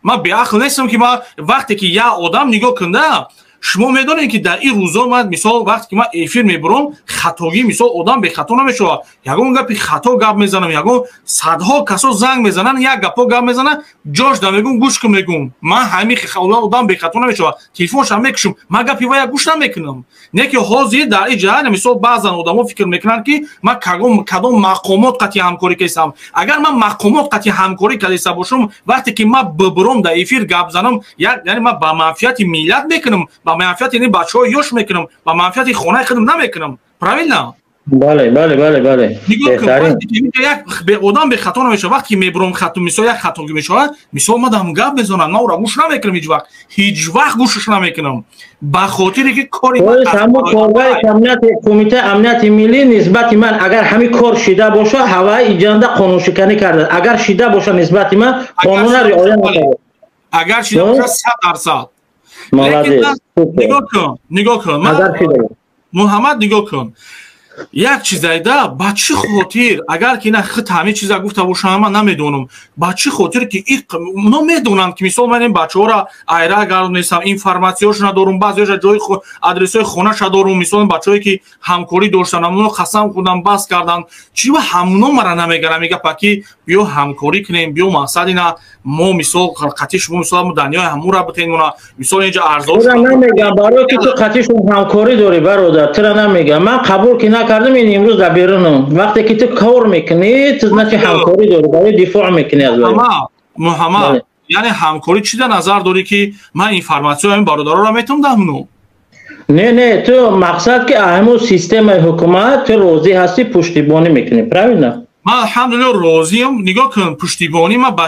Ман беақл нестам, ки ман вақте ки як одам нигоҳ кунда. Шумо медонед, ки дар ин рӯзо ман мисол вақте ки ман эфир мебурам, хатогӣ, мисол, одам бехато намешавад, ягон гапи хато гап мезанам, ягон садҳо касо занг мезананд, як гапҳо гап мезананд, ҷош да мегӯм, гӯш кун, мегӯм, ман ҳамин одам бехато намешавад, телефоншам мекушам, ман гапи вая гӯш намекунам. Не ки ҳозир дар ин ҷаҳан мисол баъзан одамо фикр мекунанд, ки ман кадом мақомот қатъи ҳамкорӣ кардам. Агар ман мақомот қатъи ҳамкорӣ кардаиста бошам, вақте ки ман бибурам, дар эфир гап занам, яъне ман ба манфиати миллат мекунам, ба манфиати ин бачаҳои ёш мекунам, ба манфиати хонаи худам намекунам. Правильно? Бале, бале, бале, бале. Як одам бехато намешавад. Вақте ки мебурам, хато, мисол, як хатогӣ мешавад, мисол, ман дам гап мезанам, ман ӯро гӯш намекунам, ҳеҷ вақт, ҳеҷ вақт гӯшаш намекунам, ба хотире ки кори ҳамун коргари Кумитаи амнияти миллӣ нисбати ман агар ҳамин кор шида боша, ҳаваи иҷанда қонуншиканӣ карда, агар шида боша, нисбати ман қонуна риоя накарда. Агар шида боша, 100%. Молодец. Нигоҳ кун, нигоҳ кун, Муҳаммад, нигоҳ кун. Як чизайда ба чӣ хотир, агар ки ина хит ҳамин чиза гуфта бошам, ман намедонам ба чӣ хотир ки ино медонанд ки мисол ман ин бачаҳоро айра гардонистам, информатсияшона дорум, баъзеҳоша ҷои адресҳои хонаша дорум, мисол бачаҳое ки ҳамкорӣ доштанд, ҳамоно қасам хӯрдан, бас карданд, чӣ ба ҳамоно мара намегарам, мега ки биё ҳамкорӣ кунем, биё мақсад ина мо мисол қатъи шумо, мисол мо даниёи ҳамура битен мона, мисол инҷа арзо намегам барои ки ту қатъишон ҳамкорӣ дорӣ бародар, тура намегам, ман қабул ки накардам, ин имрӯз дар берунам. Вақте ки ту кор мекунӣ, ту значит ҳамкорӣ дорӣ, барои дифоъ мекунӣ аз вай. Муҳаммад, яъне ҳамкорӣ чӣ дар назар дорӣ ки ман информатсияи ҳамин бародароро метавонам даҳмну? Не, не, ту мақсад ки ҳамун системаи ҳукумат ту розӣ ҳастӣ, пуштибонӣ мекунӣ, правильно? Ман алҳамдулилло розиям. Нигоҳ кун, пуштибонӣ ман ба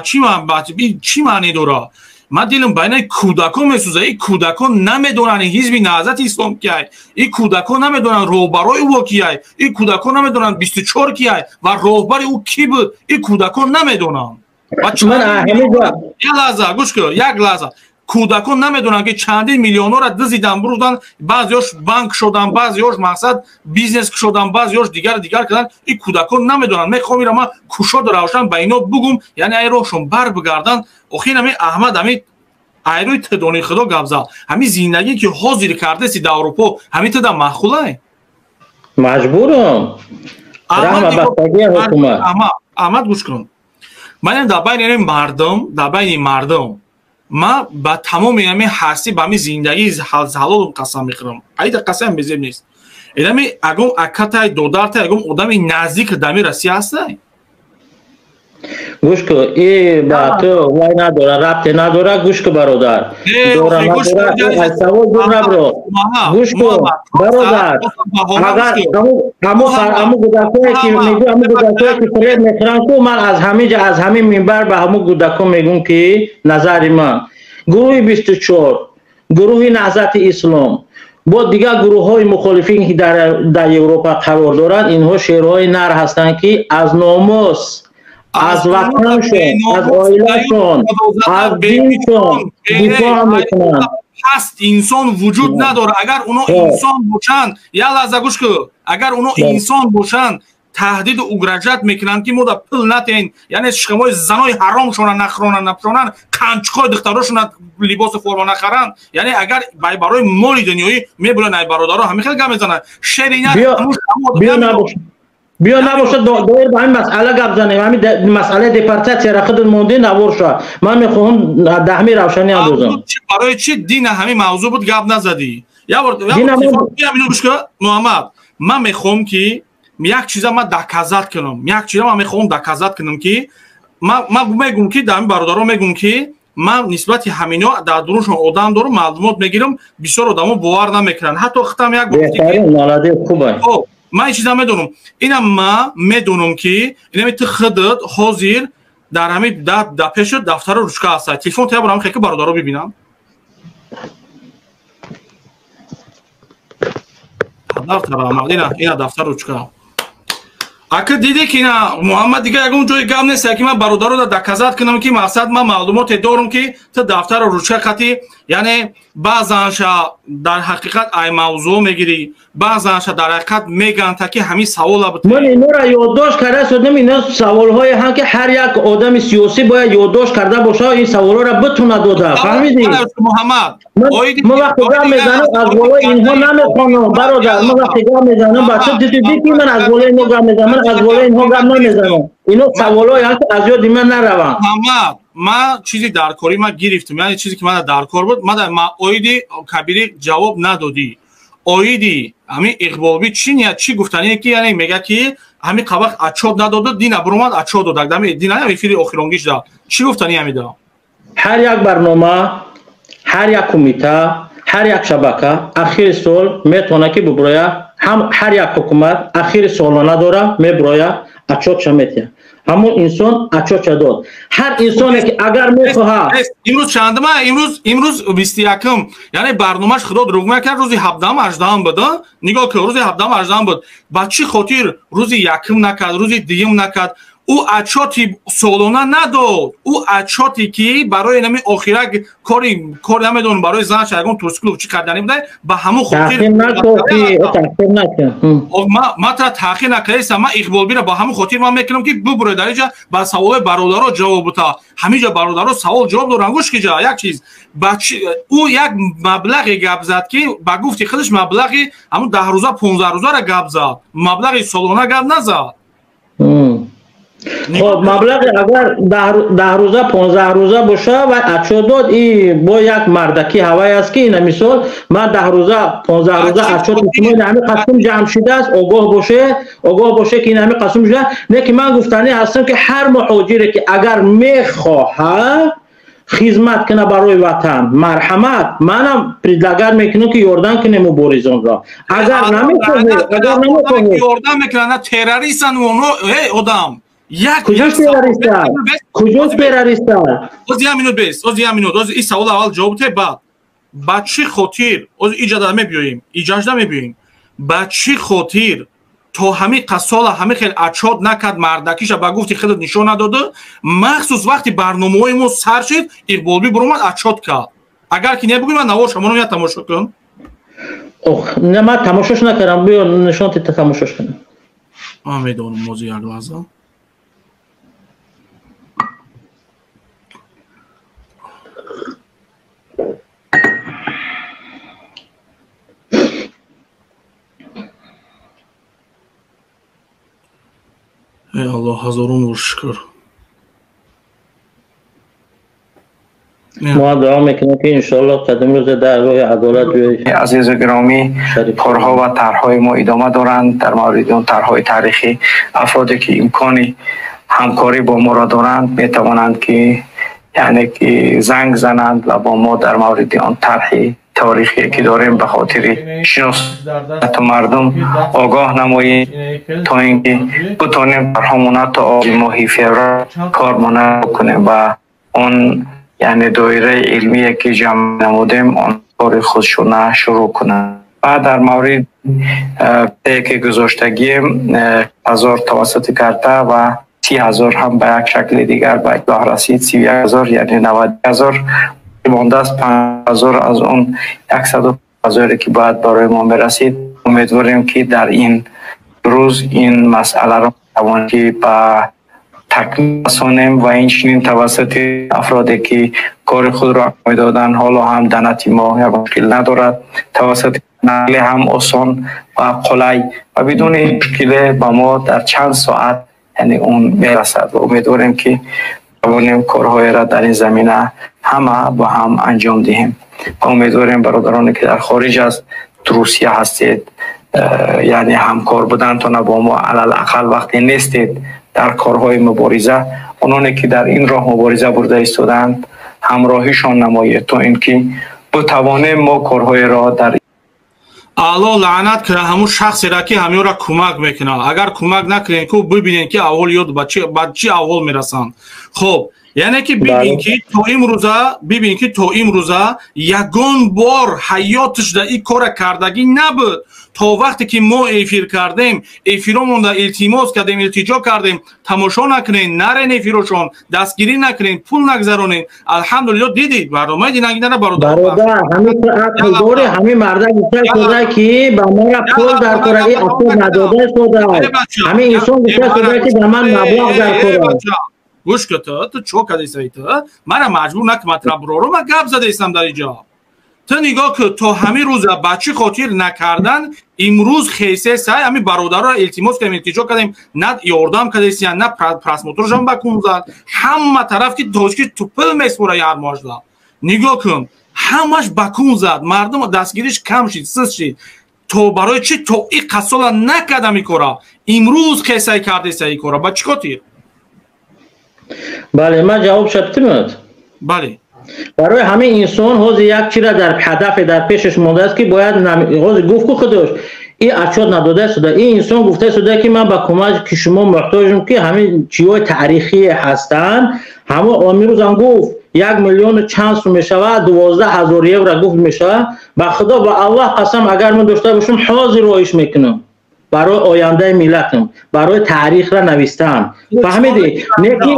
чӣ маъне дорад? Ман дилам ба инаи кӯдакон месӯзад. Ин кӯдакон намедонанд ҳизби Наҳзати Ислом киай, ин кӯдакон намедонанд роҳбарои ӯ киай, ин кӯдакон намедонанд 24 киай ва роҳбари ӯ кӣ буд, ин кӯдакон намедонанд. Як лаҳза гӯш кун, як лаҳза. Кӯдакон намедонанд ки чандин миллионҳоро дизидан бурдан, баъзеҳош банк шудан, баъзеҳош мақсад бизнес шудан, баъзеҳош дигар дигар кардан. Ин кӯдакон намедонанд. Мехоҳам ира ман кушоду равшан ба ино бугум, яъне ай роҳшон бар бигарданд. Охир ҳамин Аҳмад ҳамин айрӯи тидони худо гап зад. Ҳамин зиндагие ки ҳозир кардаси дар Аврупо, ҳамин тида маъқулай? Маҷбурам. Аҳмад гӯш кун. Ман дар байни мардум, дар байни мардум ман ба тамоми ҳамин ҳастӣ, ба ҳамин зиндагии ҳалолам қасам мехӯрам. Айда қасам безеб нест. Инами агом акатай, додартай, агом одами наздик дами Россия ҳастай? Гӯш кун, и ба ту вай надора, рабте надора, гӯш кун бародар. Дора надора, аз савол дур набро. Гӯш кун бародар, агар ҳамун гудакое ки мегӯ, ҳамун гудакое ки фиреб мехӯранд ку, ман аз ҳамин ҷа, аз ҳамин минбар ба ҳамун гудако мегӯм ки назари ман гурӯҳи 24, гурӯҳи Наҳзати Ислом бо дигар гурӯҳҳои мухолифин ки дар Европа қарор доранд, инҳо шерҳои нар ҳастанд ки аз номус, аз ватаншон, аз оилашон, аз диншон дифоъ мекунанд. Ҳаст инсон вуҷуд надорад. Агар оно инсон бошанд, як лаҳза гӯш кун, агар оно инсон бошанд, таҳдиду угрожать мекунанд ки мо да пул натен, яъне шикамои занои ҳаромшона нахӯронанд, напӯшонанд, қанчиқои духтарошона либосу форма нахаранд. Яъне агар барои моли дунёӣ мебуранд, ай бародаро ҳамин хел гап мезананд. Шери биё набошад, доир ба ҳамин масъала гап занем. Ҳамин масъалаи депортатсияро худат мондӣ навор шавад. Ман мехоҳам даҳми равшанӣ андозам. Барои чӣ дина ҳамин мавзӯъ буд гап назадӣ? Як бор Муҳаммад, ман мехоҳам ки як чиза ман доказать кунам, як чиза ман мехоҳам доказать кунам ки ман мегӯм ки дар ҳамин бародаро мегӯм ки ман нисбати ҳамино дар дуруншон одам дорам, маълумот мегирам, бисёр одамо бовар намекунанд. Ҳатто хитам як ман ин чиза медонам. Инам ман медонам ки инами ту худат ҳозир дар ҳамин дар пешат дафтару ручка ҳаста. Телефон та бурам хеки бародаро бибинам. Ина дафтару ручка. Ака диде ки ина Муҳаммад дига ягон ҷои гап нест, ки ман бародаро доказать кунам ки мақсад ман маълумоте дорам ки ту дафтару ручка қатӣ, яъне баъзанша дар ҳақиқат ай мавзӯъ мегирӣ, баъзанша дар ҳақиқат мегӯянд та ки ҳамин савола бут. Ман инора ёддошт карда шудам, ино саволҳое ҳам ки ҳар як одами сиёсӣ бояд ёддошт карда бошад, ин саволҳоро битонад дода. Фаҳмидӣ? Муҳаммад, ман вақте гап мезанам аз болои инҳо намехонам бародар, ман вақте гап мезанам бача дидӣ ки ман аз болои инҳо гап мезанам, ман аз болои инҳо гап намезанам. Ино саволҳое ҳам ки аз ёди ман нараванд. Муҳаммад, ман чизи даркорӣ ман гирифтам, яъне чизе ки ман даркор буд, ман оиди кабирӣ ҷавоб надодӣ. Оиди ҳамин иқболбӣ чӣ ният, чӣ гуфтание ки яъне мега ки ҳамин қабақ отчёт надода, дина буромад отчёт додак, дина эфири охиронгиш да. Чӣ гуфтани ҳамида? Ҳар як барнома, ҳар як кумита, ҳар як шабака ахири сол метавонад ки бибуроя, ҳам ҳар як ҳукумат ахири солона дора мебуроя, отчётша метиҳад. Ҳамон инсон отчётша дод. Ҳар инсоне ки агар мехоҳад имрӯз чандма, имрӯз 21-м, яъне барномаш худо дурӯғ накард, рӯзи 17-м 18-м буд. Нигоҳ кун, рӯзи 17-м 18-м буд. Ба чӣ хотир рӯзи 1-м накард, рӯзи 2-м накард? Ӯ отчёти солона надод. Ӯ отчёте ки барои нами охирак кори кор намедонам, барои занаш ягон Турсклуб чӣ кардани буда, ба ҳамон хотир ма та таъхир накардастам. Ман Иқболбира ба ҳамон хотир ман мекунам, ки бубуре дар инҷа ба саволои бародаро ҷавоб бута. Ҳаминҷа бародаро савол ҷавоб доранд. Гӯш киҷа як чиз, ӯ як маблағе гап зад, ки ба гуфти худаш маблағи ҳамон 10 рӯза, 15 рӯзара гап зад, маблағи солона гап назад. Хоб, маблағи агар 10 рӯза, 15 рӯза боша ва отчёт дод, и бо як мардаки ҳавай аст, ки ина мисол ман 10 рӯза, 15 рӯза отчёти шумо ин ҳами қасм ҷамъ шудааст, огоҳ боше, огоҳ боше, ки ин ҳами қасм шуда. Не ки ман гуфтанӣ ҳастам, ки ҳар муҳоҷире ки агар мехоҳад хизмат кунад барои ватан, марҳамат, манам предлагать мекунам, ки ёрдам кунем муборизонро. Агар намехоҳед, агар намехоҳед ёрдам мекунанд, террористан оно, эй одам. Як куҷош террориста, куҷош террориста? Оз як минут бес, оз як минут, оз ин савол аввал ҷавоб те, баъд ба чӣ хотир оз иҷада мебиёем, иҷажда мебиёем. Ба чӣ хотир то ҳамин қасола ҳамин хел отчёт накард, мардакиша ба гуфти худат нишон надоду, махсус вақти барномаҳои мо сар шид, Иқболбӣ буромад, отчёт кард? Агар ки небугӯй, ман навор шамоно я тамошо кун. Ох, не, ман тамошош накардам, биё нишон тита, тамошош кунам. Ман медонам, мози як лаҳза. Эй Аллоҳ, ҳазорум бор шукр. Мо дуо мекунем, ки иншоаллоҳ қадим рӯзе дар роҳи адолат биёед. Азизу гиромӣ, корҳо ва тарҳҳои мо идома доранд. Дар мавриди он тарҳҳои таърихӣ афроде ки имкони ҳамкорӣ бо моро доранд, метавонанд ки яъне ки занг зананд ва бо мо дар мавриди он тарҳи таърихие ки дорем, ба хотири шиносату мардум огоҳ намоем, то ин ки бутонем тарҳомона то оғози моҳи феврал кормона бикунем ва он яъне доираи илмие ки ҷамъ намудем, он кори худшона шурӯъ кунанд. Ва дар маврид ки гузоштагием, ҳазор тавассути карта ва 30 000 ҳам ба як шакли дигар ба итлоҳ расид, 31 000, яъне 90 000 мондааст, 5000 аз он 100 000 ки бояд барои мо мерасид. Умедворем, ки дар ин рӯз ин масъаларо тавонем ки ба такмил расонем ва инчунин тавассути афроде ки кори худро медоданд, ҳоло ҳам данати мо як мушкил надорад, тавассути нақли ҳам осон ва қулай ва бидуни мушкиле ба мо дар чанд соат яъне он мерасад ва умедворем, ки тавонем корҳоеро дар ин замина ҳама бо ҳам анҷом диҳем. Ва умедворем, бародароне ки дар хориҷ аз Русия ҳастед, яъне ҳамкор будантона бо мо, алалақал вақте нестед дар корҳои мубориза, ононе ки дар ин роҳ мубориза бурда истодаанд, ҳамроҳишон намоед, то ин ки бутавонем мо корҳоеро дар Алло лаънат кунад ҳамун шахсеро, ки ҳамёнро кӯмак мекунад. Агар кӯмак накунед, ку бибинед, ки аввал ёд ба чӣ аввал мерасанд. Хоб, яъне ки бибин, ки то имрӯза, бибин, ки то имрӯза ягон бор ҳаёташ дар ин кора кардагӣ набуд, то вақте ки мо эфир кардем, эфиромонда илтимос кардем, илтиҷо кардем, тамошо накунед, нарен эфирошон, дастгирӣ накунед, пул нагзаронед. Алҳамдулилло, дидид барномаи динагинара, бародар. Бародар, ҳамин ақл дори, ҳамин марда гуфта шуда, ки ба мора пул дар кора, и ақл надода шуда. Ҳамин инсон гуфта шуда, ки ба ман маблағ дар кора. Гӯш ка, ту чо кардесаи? Ту мара маҷбур накун, матраброру ман гап задаистам дар иҷо. Ту нигоҳ ку, то ҳамин рӯза ба чӣ хотир накардан, имрӯз хесе сай ҳамин бародарро илтимос кардем, илтиҷо кардем, на ёрдам кардесиян, на просмотршам ба кун зад. Ҳама тараф ки тоҷики тупил меспора ярмоҷда, нигоҳ кун, ҳамаш ба кун зад, мардум дастгириш кам шид, сист шид. То барои чӣ то и қасола накардам ин кора, имрӯз хесай кардеса ин кора, ба чӣ хотир? Бале, ман ҷавоб шабтимад. Бале. Барои ҳамин инсон ҳозир як чира дар ҳадафе дар пешаш мондааст, ки бояд ҳозир гуфт ку худош ин отчёт надода шуда. Ин инсон гуфта шуда, ки ман ба кӯмак ки шумо муҳтоҷам, ки ҳамин чиҳои таърихие ҳастанд. Ҳамо имрӯзам гуфт, 1 миллиону чанд сум мешавад, 12 000 евро гуфт мешавад. Ба худо, ба Аллоҳ қасам, агар ман дошта бошам, ҳозир роиш мекунам. Барои ояндаи миллатам, барои таърихро навистан. Фаҳмидӣ? Неки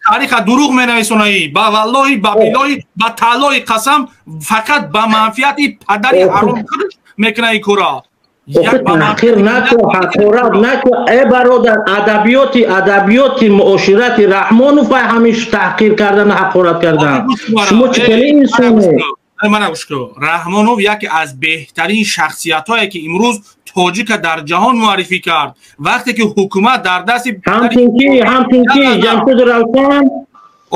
таъриха дурӯғ менависонаӣ. Ба валлоҳи, ба биллоҳи, ба таълои қасам, фақат ба манфиати падари ҳаром худаш мекуна ин кора. Таҳқир наку, ҳақорат наку, э бародар, адабиёти муоширати Раҳмонов ай ҳамиш таҳқир кардан, ҳақорат кардан. Шумо чӣ хеле инсоне? Мана гӯш кун. Раҳмонов яке аз беҳтарин шахсиятҳое ки имрӯз тоҷика дар ҷаҳон муаррифӣ кард. Вақте ки ҳукумат дар дасти ҳамчун ки Ҷамшуду Равшан,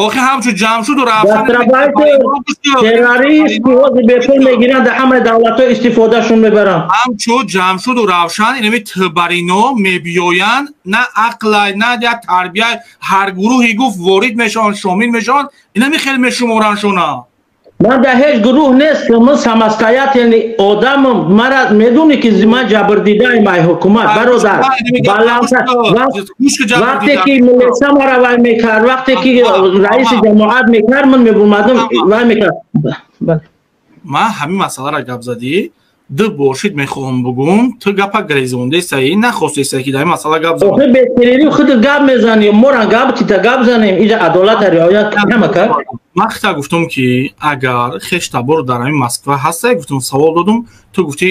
охи ҳамчун Ҷамшуду Равшан террорист ки ҳозир бепул мегиранд, дар ҳамаи давлатҳо истифодашон мебаранд. Ҳамчун Ҷамшуду Равшан инами тбарино мебиёянд, на ақлай, на як тарбия, ҳар гурӯҳе гуфт ворид мешаванд, шомил мешаванд, инами хел мешуморанд шона. Ман дар ҳеҷ гурӯҳ нестам, ман самостоятельный одамам. Мара медонӣ ки ман ҷабрдидаем ай ҳукумат, бародар. Вақте ки милиса мара вай мекард, вақте ки раиси ҷамоат мекард, ман мебурмадам, вай мекард. Ман ҳамин масъаларо гап задӣ, ду бошид мехоҳам бугум, ту гапа грезондесаи, нахостесаи ки дар ин масъала гап занӣ. Охи бетерери худ гап мезанӣ, мора гап тита гап занем, инҷа адолата риоят ҳама кард. Ман хита гуфтум ки агар хеш табор дар ҳамин Москва ҳастай, гуфтум, савол додум, ту гуфтӣ,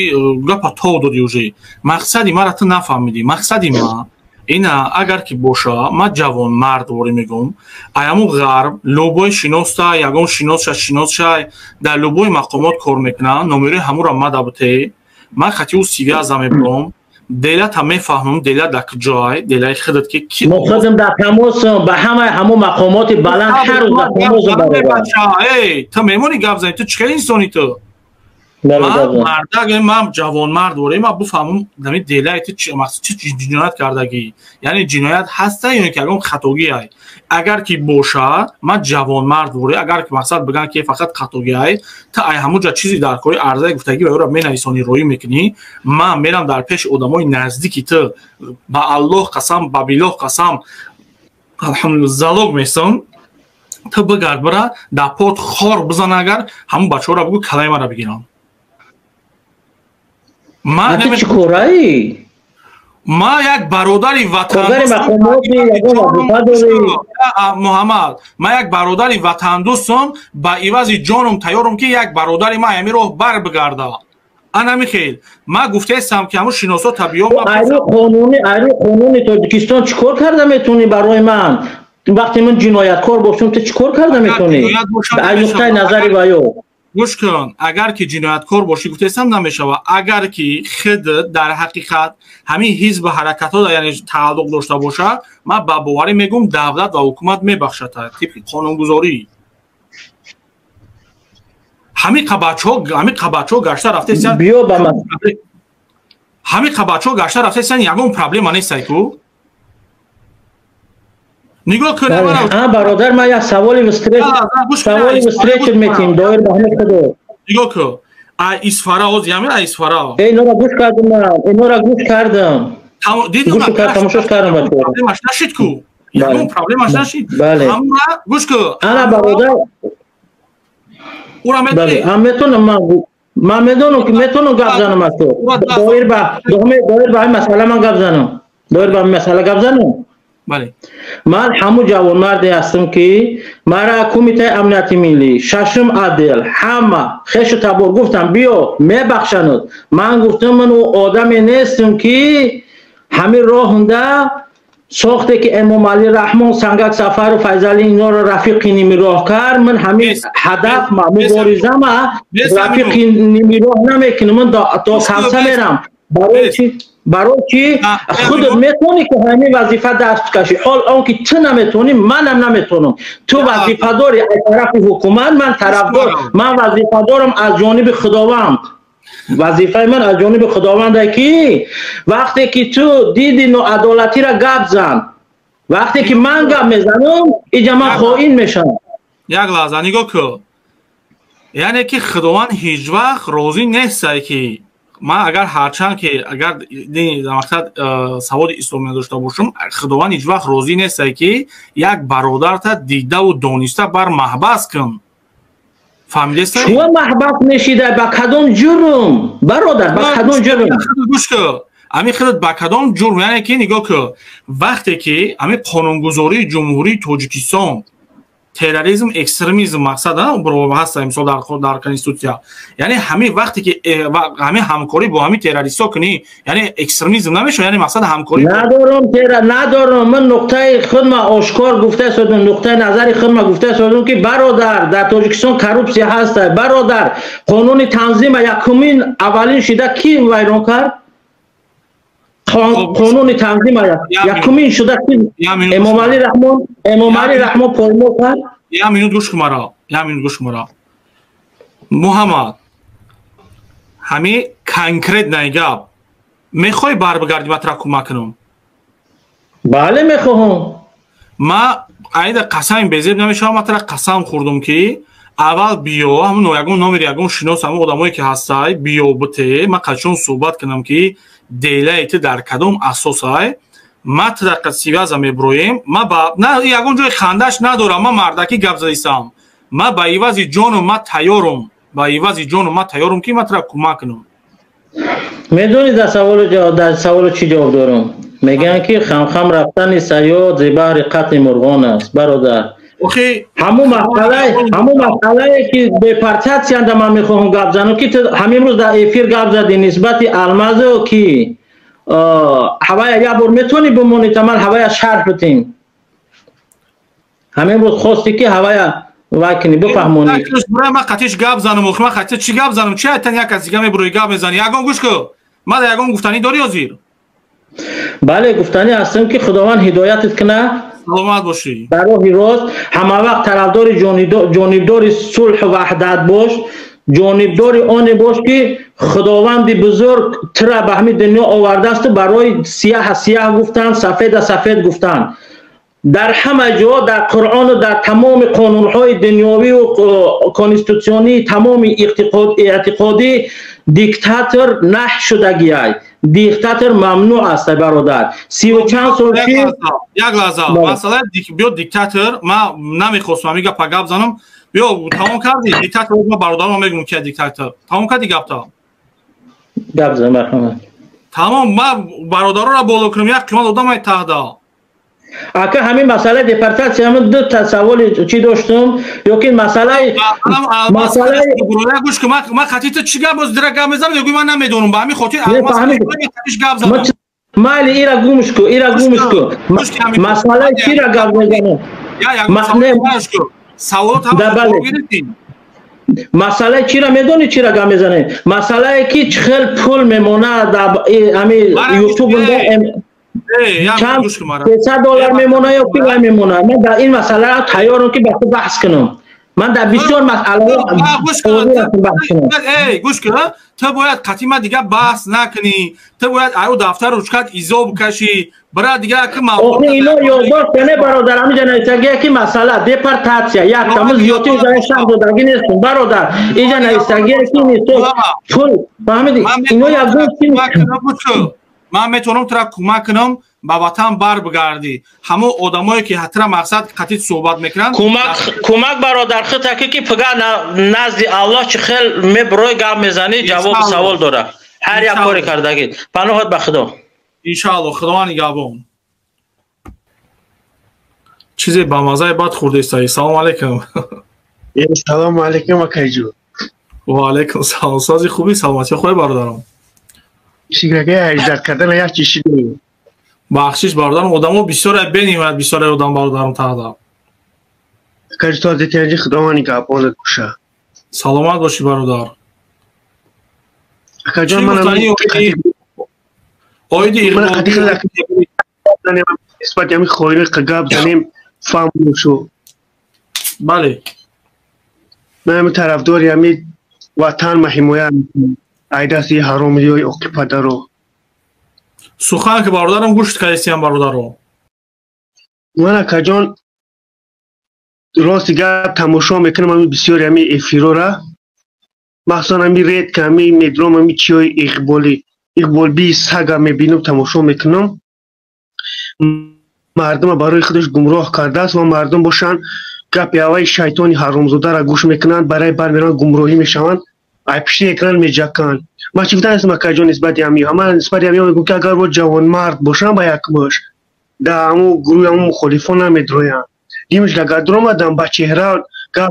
гапа то додӣ уже. Мақсади мара ту нафаҳмидӣ. Мақсади ма ина, агар ки боша, ман ҷавонмард ворӣ мегӯм, аяму ғарб любой шиноста, ягон шиносша, шиносша дар любой мақомот кор мекунад, номерои ҳамуро мада бутэ, ман хати ӯ связа мебурам, делата мефаҳмам, дела дар куҷоай, делаи худат ки ки. Мо худам дар тамосам ба ҳамаи ҳамун мақомоти баланд, ҳар рӯз дар тамосам, бародар. Эй, ту мемонӣ гап занӣ, ту чӣ хел инсонӣ ту? Мардак, ман ҷавонмард ворем, ман буфаҳмам нами делаи ту чи мақсад, чи ҷиноят кардагӣ, яъне ҷиноят ҳаста ё ки ягон хатогиай. Агар ки боша, ман ҷавонмард воре, агар ки мақсад биган ки фақат хатогиай, ту ай ҳамун ҷа чизи дар кори арзаи гуфтагӣ ва ёро менависонӣ, роӣ мекунӣ, ман мерам дар пеши одамои наздики ту, ба Аллоҳ қасам, ба биллоҳ қасам, алҳамдулилла, залог месом, ту бигард, бира дар пот хор бизан, агар ҳамун бачаҳоро бигӯ калаи мара бигиранд. Ман чӣ кораӣ? Ман як бародари ватанмуҳаммад, ман як бародари ватандӯстам, ба ивази ҷоном тайёрам ки як бародари ман ҳамин роҳ бар бигарда. Анами хел ман гуфтаестам ки ҳамун шиносо табиё. Айрӯи қонуни Тоҷикистон чӣ кор карда метавонӣ барои ман? Вақте ман ҷинояткор бошам, ту чӣ кор карда метавонӣ аз нуқтаи назари ваё? Гӯш кун, агар ки ҷинояткор бошӣ, гуфтаестам, намешавад. Агар ки худ дар ҳақиқат ҳамин ҳизби ҳаракатҳо, яъне тааллуқ дошта бошад, ман ба боварӣ мегӯм, давлат ва ҳукумат мебахшад тибқи қонунгузорӣ. Ҳамин қабачҳо гашта рафтесан, биё ба ман. Ҳамин қабачҳо гашта рафтесан, ягон проблема нестай ку, нигоҳ кун. Бародар, ман як саволи встречный метим доир ба ҳамин худо. Нигоҳ кун, а Исфара ҳозир ҳамин, а Исфара. Инора гӯш кардам, инора гӯш кардам. Тамошош кардам. Проблемаш нашид ку, ягон проблемаш нашид. Ҳамура гӯш кун. Ана, бародар. Ура медонӣ? Метонам, ман медонам ки метонам гап занам аз ту. Доир ба ҳамин масъала ман гап занам, доир ба ҳамин масъала гап занам. Бале. Ман ҳамун ҷавонмарде ҳастам ки мара Кумитаи амнияти миллӣ, шашум отдел, ҳама хешу табор гуфтам, биё, мебахшанад. Ман гуфтам, ман ӯ одаме нестам ки ҳамин роҳунда сохте ки Эмомалӣ Раҳмон, Сангак Сафару, Файзалӣ инҳоро рафиқи нимироҳ кард. Ман ҳамин ҳадаф муборизама рафиқи нимироҳ намекунам, ман то конца мерам. Барои чи? Барои чи худат метавонӣ ки ҳамин вазифа даст кашӣ? Ҳол он ки ту наметавонӣ, манам наметавонам. Ту вазифа дорӣ аз тарафи ҳукумат, ман тарафдор, ман вазифа дорам аз ҷониби Худованд. Вазифаи ман аз ҷониби Худованде ки вақте ки ту диди ноадолатиро, гап зан. Вақте ки ман гап мезанам, иҷа ман хоин мешавам. Як лаҳза, нигоҳ кун, яъне ки Худованд ҳеҷ вақт розӣ нестай ки ман агар ҳарчанд ки агар мақсад саводи исломӣ надошта бошам, Худованд ҳеҷ вақт розӣ нестай ки як бародарта дидаву дониста бар маҳбас кун. Фаҳмидеста? Чуа маҳбас мешида? Ба кадом ҷурм, бародар, ба кадом ҷурм? Гӯш кун. Ами худат ба кадом ҷурм, яъне ки нигоҳ кун, вақте ки ами қонунгузории Ҷумҳурии Тоҷикистон терроризм, экстремизм мақсад ҳаста, мисол дар конститутсия, яъне ҳамин вақте ки ҳамин ҳамкорӣ бо ҳамин террористҳо кунӣ, яъне экстремизм намешавад, яъне мақсад ҳамкорӣ надорум, надорум. Ман нуқтаи худма ошкор гуфта содум, нуқтаи назари худма гуфта содум, ки бародар, дар Тоҷикистон коррупсия ҳаста. Бародар, қонуни танзима якумин аввалин шида ки вайрон кард? Қонуни танзима якумин шуда ки Эмомалӣ Раҳмон, Эмомалӣ Раҳмон поймол кард. Я минут гӯш кун маро, я минут гӯш кун маро. Муҳаммад, ҳами конкретный гап, мехоҳӣ барбигардӣ, ма тура кӯмак кунам? Бале, мехоҳам. Ма айда қасами безеб намешавам, ма тура қасам хӯрдум, ки аввал биё, ҳамун ягон номери ягон шинос, ҳамун одамое ки ҳастай, биё бите, ма қачон суҳбат кунам, ки делаи ту дар кадом асосай. Ма ту связа меброем. Ма ба на ягон ҷои хандаш надорам, ма мардакӣ гап задисам. Ма ба ивази ҷону ма тайёрум, ба ивази ҷону ма тайёрум, ки ма тура кӯмак кунам. Медонӣ, дар саволу чӣ ҷавоб дорам? Мегӯянд, ки хамхам рафтани саёд зи баҳри қатли мурғон аст, бародар. Ҳамун масъалае ки депортатсиянда ман мехоҳам гап занам, ки ту ҳамин рӯз дар эфир гап задӣ нисбати Алмазо, ки ҳавая як бор метавонӣ бимонӣ, та ман ҳавая шарҳ битем. Ҳамин рӯз хостӣ, ки ҳавая вай кунӣ, бифаҳмонӣ. Ман қатиш гап занам, ман қати чӣ гап занам? Чи айтан, як каси дига мебурои, гап мезанӣ. Ягон гӯш кун, ман ягон гуфтанӣ дорӣ ҳозир? Бале, гуфтанӣ ҳастам, ки Худованд ҳидоятат кунад. Саломат бошӣ. Дар роҳи рост ҳама вақт тарафдори, ҷонибдори сулҳу ваҳдат бош, ҷонибдори оне бош, ки Худованди бузург тура ба ҳамин дунё овардаасту барои сияҳа сияҳ гуфтан, сафеда сафед гуфтан. Дар ҳама ҷо, дар Қуръону дар тамоми қонунҳои дунёвию конститутсионии тамоми эътиқодӣ диктатор наҳй шудагиай, диктатор мамнӯъ аст, бародар. Сиву чанд сол чи Як лаҳза, масъалаи биё диктатор, ман намехостам ҳамин гапа гап занам. Биё, тамом кардӣ? Диктатор, ман бародарам мегӯм, ки диктатор. Тамом кардӣ гапта? Гап зан, марҳамат. Тамом, ман бародароро боло кунам, як қимат одамай таҳда. Ака, ҳамин масъалаи депортатсия, ҳамин ду та саволи чӣ доштум, ё ки масъалаи Гӯш кун, ман қати ту чӣ гап боз дира гап мезанам, мегӯй ман намедонам, ба ҳамин хотир қатиш гап задам. Майли, ира гумш ку, ира гумш ку. Масъалаи чира гап мезанам? Саволот гирифтӣ. Масъалаи чира медонӣ, чира гап мезанем? Масъалае ки чӣ хел пул мемонад ҳами Ютуб, чанд 300 доллар мемонад ё ки вай мемонад. Ман дар ин масъала тайёрам, ки ба ту баҳс кунам. Ман дар бисёр масъалаҳо. Гӯш кун, ту бояд қатъи ман дига баҳс накунӣ, ту бояд аю дафтар ручкат изо бикашӣ, бира дига. Охи, ино ёддошт кане, бародар, ҳамиҷа нависагия, ки масъала депортатсия як таму зиёдти шаҳр додагӣ нестум, бародар. Иҷа нависагия, ки пул, фаҳмиди, ино ягон. Ман метавонам тура кӯмак кунам, ба ватан бар бигардӣ. Ҳамон одамое ки ҳатра мақсад қатъи суҳбат мекунанд. Кӯмак, бародар, хитаки ки пига назди Аллоҳ чӣ хел мебурой, гап мезанӣ, ҷавоби савол дора ҳар як коре кардагӣ. Паноҳат ба Худо. Иншаалло, Худованд нигаҳбон. Чизе ба маззаи бад хӯрдестаи. Салому алайкум. Салому алайкум, акайҷон. Ва алайкум салом. Сози, хуби, саломатӣ хоҳӣ, бародарам? Шигаги ҳаҷдат кардана як чиши. Бахшиш, бародарам, одамо бисёре бенимад, бисёре одам, бародарам, таҳда. Акаҷ, то зитианҷи, Худованд нигаҳбонат боша. Саломат бошӣ, бародар. Акаҷон, манам оиди нисбати ҳамин хоири гап занем, фаҳм шу. Бале. Ман ҳами тарафдори ҳами ватан, ма ҳимоя айдасти ҳаромиёи оқи падаро. Сухан ки, бародарам, гӯшт кардистиям, бародаро. Ман, акаҷон, рости гап, тамошо мекунам ҳами бисёри ҳами эфирора, махсусан ҳами редко ҳами медром, ҳами чиёи иқболи иқболбии сага мебинам, тамошо мекунам. Мардума барои худаш гумроҳ кардааст ва мардум бошанд, гапи авваи шайтони ҳаромзодара гӯш мекунанд, барои бар мераванд, гумроҳӣ мешаванд, ай пишти экран меҷаканд. Ман чӣ гуфтам ҳастам, акаҷон, нисбати ҳамиё? Ман нисбати ҳамиё мегӯям, ки агар во ҷавонмард бошам, ба як муш дар ҳамун гурӯҳи ҳамун мухолифон намедроянд. Димаш ки агар дуромадам, ба чеҳра гап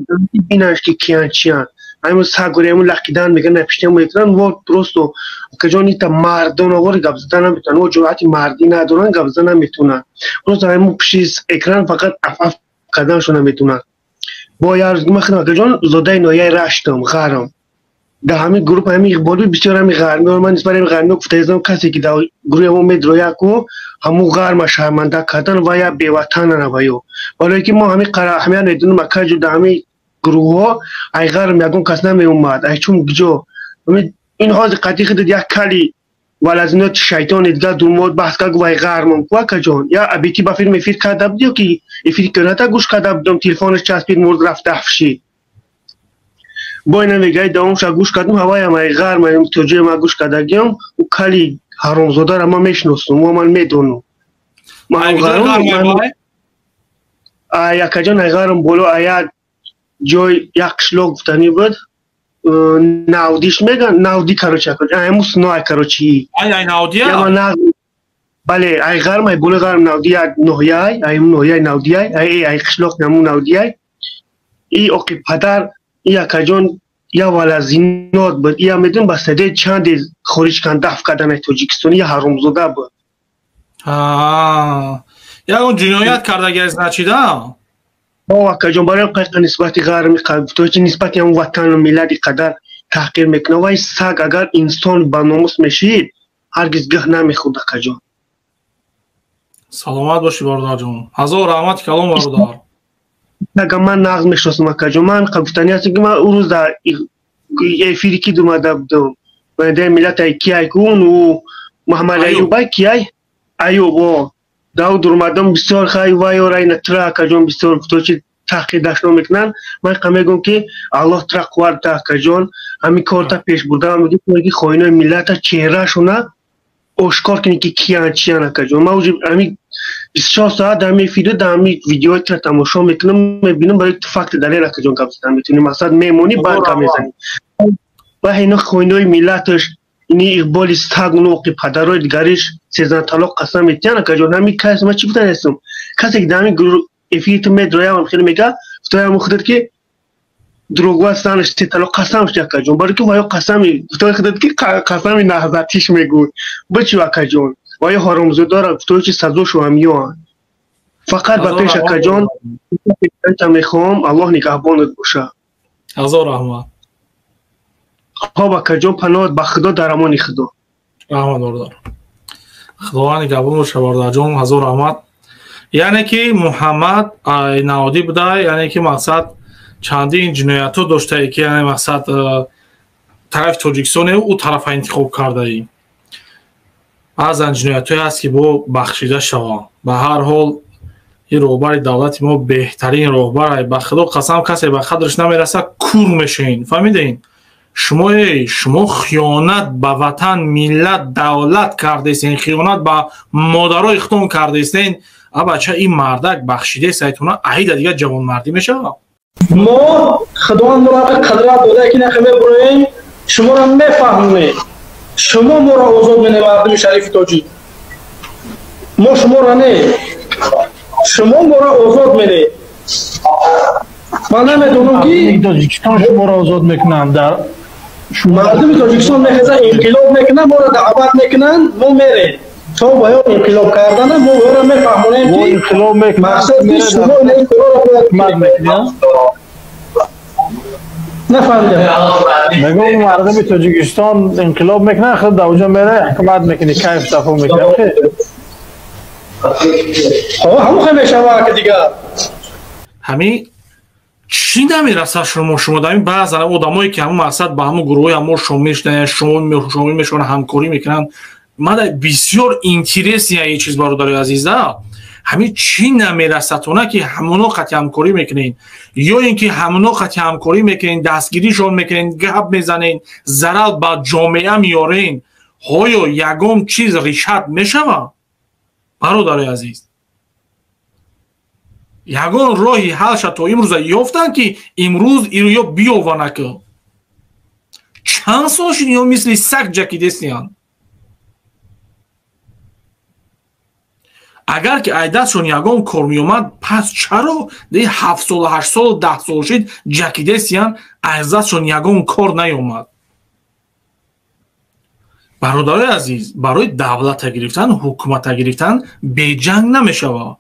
бинаш, ки киян, чиян. Ҳамин сагури ҳамун лақидан мегӯян, напиштиам мекунанд. Во просто, акаҷон, ита мардонавори гап зада наметавонанд, во ҷуръати мардӣ надоранд, гап зада наметавонанд. Просто ҳамун пишти экран фақат афаф карданашон наметавонанд. Бо як ман худам, акаҷон, зодаи ноҳияи Раштам, Ғарм. Дар ҳамин группа ҳамин иқболӣ бисёр ҳамин ғармиёр, ман нисбат ҳамин ғармиё гуфтаистам, касе ки дар гурӯҳи ҳамо медрояд ку, ҳамун ғарма шарманда кардан ва я беватанана ва ё. Барое ки мо ҳамин қара аҳамият медонем, акаҷо, дар ҳамин гурӯҳҳо ай ғарм ягон кас намеомад, ай чун куҷо. Ин ҳозир қатъи худат як кали валазиноти шайтони дигар думод баҳс кард, гуфт: «Ай ғармам ку, акаҷон». Я абити ба филм эфир карда буд ё ки эфир кината гӯш карда будам, телефонаш часпид, мурд, рафт, афшид. Бо ина мегаи давомша гӯш кардам, ҳаваям ай ғарм, ай то ҷое ман гӯш кардагиам, ӯ кали ҳаромзодара ман мешиносам ва ман медонам. Ай, акаҷон, ай ғарм боло, ай як ҷой, як қишлоқ гуфтанӣ буд, Навдиш меган, Навди, короче, айму синоай, короче. Ай Навдия? Бале, ай ғарм, ай болои ғарм, Навди як ноҳияй, ай ноҳияи Навдияй, ай қишлоқ наму Навдияй. И оқи падар и, акаҷон, я валазинот буд. Я медон, ба садаи чанде хориҷ кан даф кардан ай Тоҷикистон, я ҳаромзода буд. Ягон ҷиноят кардагиай, значит, а? О, акаҷон, барои қайқа нисбати ғарми гуфточи, нисбати ҳамун ватану миллати қадар таҳқир мекунад. Вай саг агар инсон ба номус мешид, ҳаргиз гӯҳ намехӯрд, акаҷон. Саломат бошӣ, бародарҷон, ҳазор раҳмати калом, бародар. Ага, ман нағз мешиносам, акаҷон. Ман гуфтанӣ ҳастам, ки ман ӯ рӯз дар эфири ки думада будам, миллат ай киай кун, ӯ Муҳаммад Аюбай киай, Аюб, о Дауд урмадам, бисёр хай вайора ина тра, акаҷон, бисёр гуфточи таҳқир дашно мекунанд. Ман қа мегӯям, ки Аллоҳ тра қувват да, акаҷон, ҳамин корта пеш бурда, мегӯям, ки хоинои миллата чеҳрашона ошкор кунед, ки киян, чиян, акаҷон. Ман уже ҳамин 24 соат дар ҳамин эфири, дар ҳамин видеои тра тамошо мекунам, мебинам. Барои ту факти далел, акаҷон, гап задан метавонӣ, мақсад мемонӣ, баъд гап мезанӣ. Ва ино хоинои миллаташ, ини иқболи саг, нуқи падарои дигариш сезан талоқ қасам метиҳанд, акаҷон. Ҳамин кас, ман чӣ гуфтан ҳастам, касе ки дар ҳамин эфири ту медроям, хеле мега, гуфтаям худат, ки дурӯғгӯ ҳастанаш, се талоқ қасам шуд, акаҷон. Барои ки ваё қасами гуфтаи худат, ки қасами наҳзатиш мегӯй бичи, акаҷон, ваё ҳаромзодара гуфтаи чи сазошу ҳамиёанд. Фақат ба пеш, акаҷон, мехоҳам, Аллоҳ нигаҳбонат боша. Ҳазор раҳмат. Хоб, акаҷон, паноҳат ба Худо, дар амони Худо. Раҳмат, бародар, Худованд нигаҳбон боша, бародарҷон, ҳазор раҳмат. Яъне ки Муҳаммад Наводӣ буда, яъне ки мақсад чандин ҷиноятҳо доштае, ки яъне мақсад тарафи Тоҷикистоне ӯ тарафа интихоб кардаӣ. Баъзан ҷиноятҳое ҳаст, ки бо бахшида шаванд. Ба ҳар ҳол, ин роҳбари давлати мо беҳтарин роҳбар, ба Худо қасам, касе ба қадраш намераса, кур мешавен. Фаҳмидем шумо? Эй, шумо хиёнат ба ватан, миллат, давлат кардестен, хиёнат ба модарои худтон кардестен. А бача, ин мардак бахшидест айтона, аида дигар ҷавонмардӣ мешавад. Мо Худованд моро қадрат дода, ки нахе мебуроем, шуморо мефаҳмонем. Шумо моро озод мене, мардуми шарифи тоҷик. Мо шуморо не, шумо моро озод мене. Ман намедонам, ки Тоҷикистон шуморо озод мекунанд дар Мардуми Тоҷикистон мехеза, инқилоб мекунанд, моро даъват мекунанд, мо мерем. То ба ё инқилоб кардана, мо ӯро мефаҳмонем, ки мақсад ки шумо ин корро бояд мекунед. Нафаҳмидам. Мегӯм, мардуми Тоҷикистон инқилоб мекунанд, худ дар оҷо мере, ҳукумат мекунӣ, кайф сафо мекунӣ. Ҳамон хел мешавад ки дигар. Ҳамин чӣ намерасад шумо? Шумо дар ин баъзан одамое, ки ҳамун мақсад ба ҳамун гурӯҳҳои ҳамо шомил шудан, шомил мешаванд, ҳамкорӣ мекунанд. Мада бисёр интересный ин чиз, бародари азиза. Ҳамин чӣ намерасадтона, ки ҳамоно қати ҳамкорӣ мекунед, ё ин ки ҳамоно қати ҳамкорӣ мекунед, дастгиришон мекунед, гап мезанед, зарар ба ҷомеа меорен? Ҳоё ягон чиз решать мешавад, бародари азиз? Ягон роҳи ҳалша то имрӯза ёфтанд, ки имрӯз иро биёванака? Чанд сол шуд ино мисли саг ҷакидестиянд. Агар ки айдастшон ягон кор меомад, пас чаро 7 сол, 8 сол, 10 сол шид ҷакидестиянд, аз дастшон ягон кор наёмад? Бародарои азиз, барои давлата гирифтан, ҳукумата гирифтан беҷанг намешавад.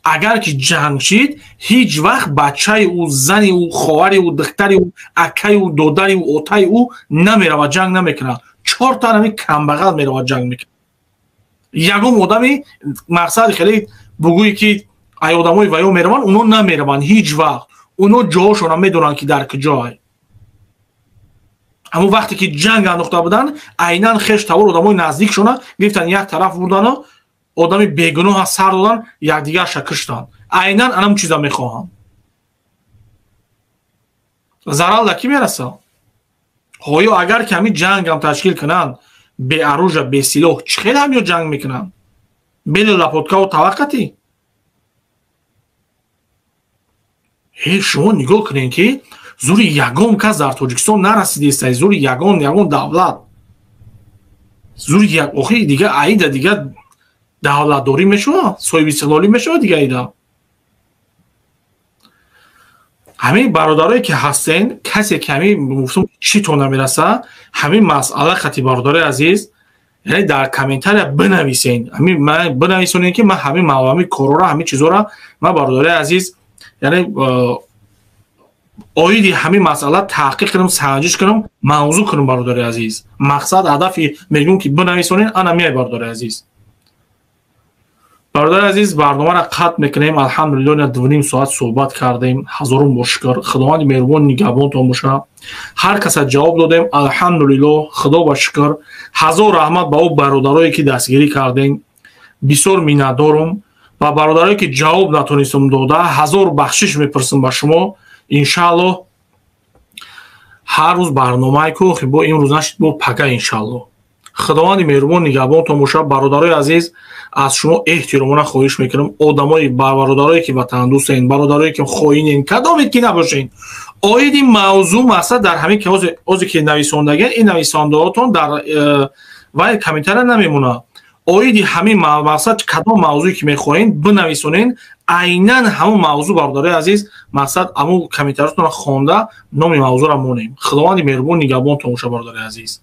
Агар ки ҷанг шид, ҳеҷ вақт бачаи ӯ, зани ӯ, хоҳари ӯ, духтари ӯ, акаи ӯ, додари ӯ, отаи ӯ намеравад, ҷанг намекунад. 4 та ҳамин камбағал меравад, ҷанг мекунад. Ягон одами мақсади хеле бугӯе ки ай одамои ваё мераванд, оно намераванд ҳеҷ вақт. Оно ҷоҳошонро медонанд ки дар куҷоай. Ҳамон вақте ки ҷанг андохта буданд, айнан хеш тавор одамои наздикшона гирифтан, як тараф бурдану одами бегуноҳа сар додан, якдигарша киштанд. Айнан анам чиза мехоҳанд. Зарал да кӣ мерасад? Ҳоё агар ки ҳамин ҷангам ташкил кунанд, беоружа, бесилоҳ, чӣ хел ҳамё ҷанг мекунанд? Бели лапоткаву таваққатӣ? Ҳе, шумо нигоҳ кунед ки зури ягон кас дар Тоҷикистон нарасидеста, зури ягон давлат. Зури охи дига аида дига давлатдорӣ мешавад, соҳиби истиқлолӣ мешавад дига аида. Ҳамин бародарое ки ҳастен, касе ки ҳамин гуфтум чӣ то намераса, ҳамин масъала хати бародарои азиз, яъне дар комментария бинависен, ҳамин бинависонед ки ман ҳамин ҳамин корора, ҳамин чизора ман бародарои азиз, яъне оиди ҳамин масъала таҳқиқ кунам, санҷиш кунам, мавзӯъ кунам бародари азиз. Мақсад ҳадафи мегӯм ки бинависонед, ана меай бародари азиз. Бародари азиз, барномаро қатъ мекунем. Алҳамдулилло, ина 2.5 соат суҳбат кардем. Ҳазорум бор шукр. Худованди меҳрубон нигаҳбонтон бошад. Ҳар каса ҷавоб додем. Алҳамдулилло, худо ба шукр. Ҳазор раҳмат ба ӯ бародарое ки дастгирӣ кардем. Бисёр миннатдорум. Ва бародарое ки ҷавоб натонистам дода, ҳазор бахшиш мепурсам ба шумо. Иншааллоҳ ҳар рӯз барномае ку бо имрӯз нашид, бо пага иншааллоҳ. Худованди меҳрубон нигаҳбонтон бошад. Бародарои азиз, аз шумо эҳтиромона хоҳиш мекунам, одамои бародарое ки ватандӯстен, бародарое ки хоинен, кадомед ки набошен, оиди мавзӯъ мақсад дар ҳамин ки ҳозе ки нависондаген, ин нависондаҳотон дар вай комментария намемонад. Оиди ҳамин мақсад кадом мавзӯе ки мехоҳед бинависонед, айнан ҳамон мавзӯъ бародарои азиз, мақсад ҳамон комментариятонро хонда номи мавзӯъро монем. Худованди меҳрубон нигаҳбонтон бошад бародарои азиз.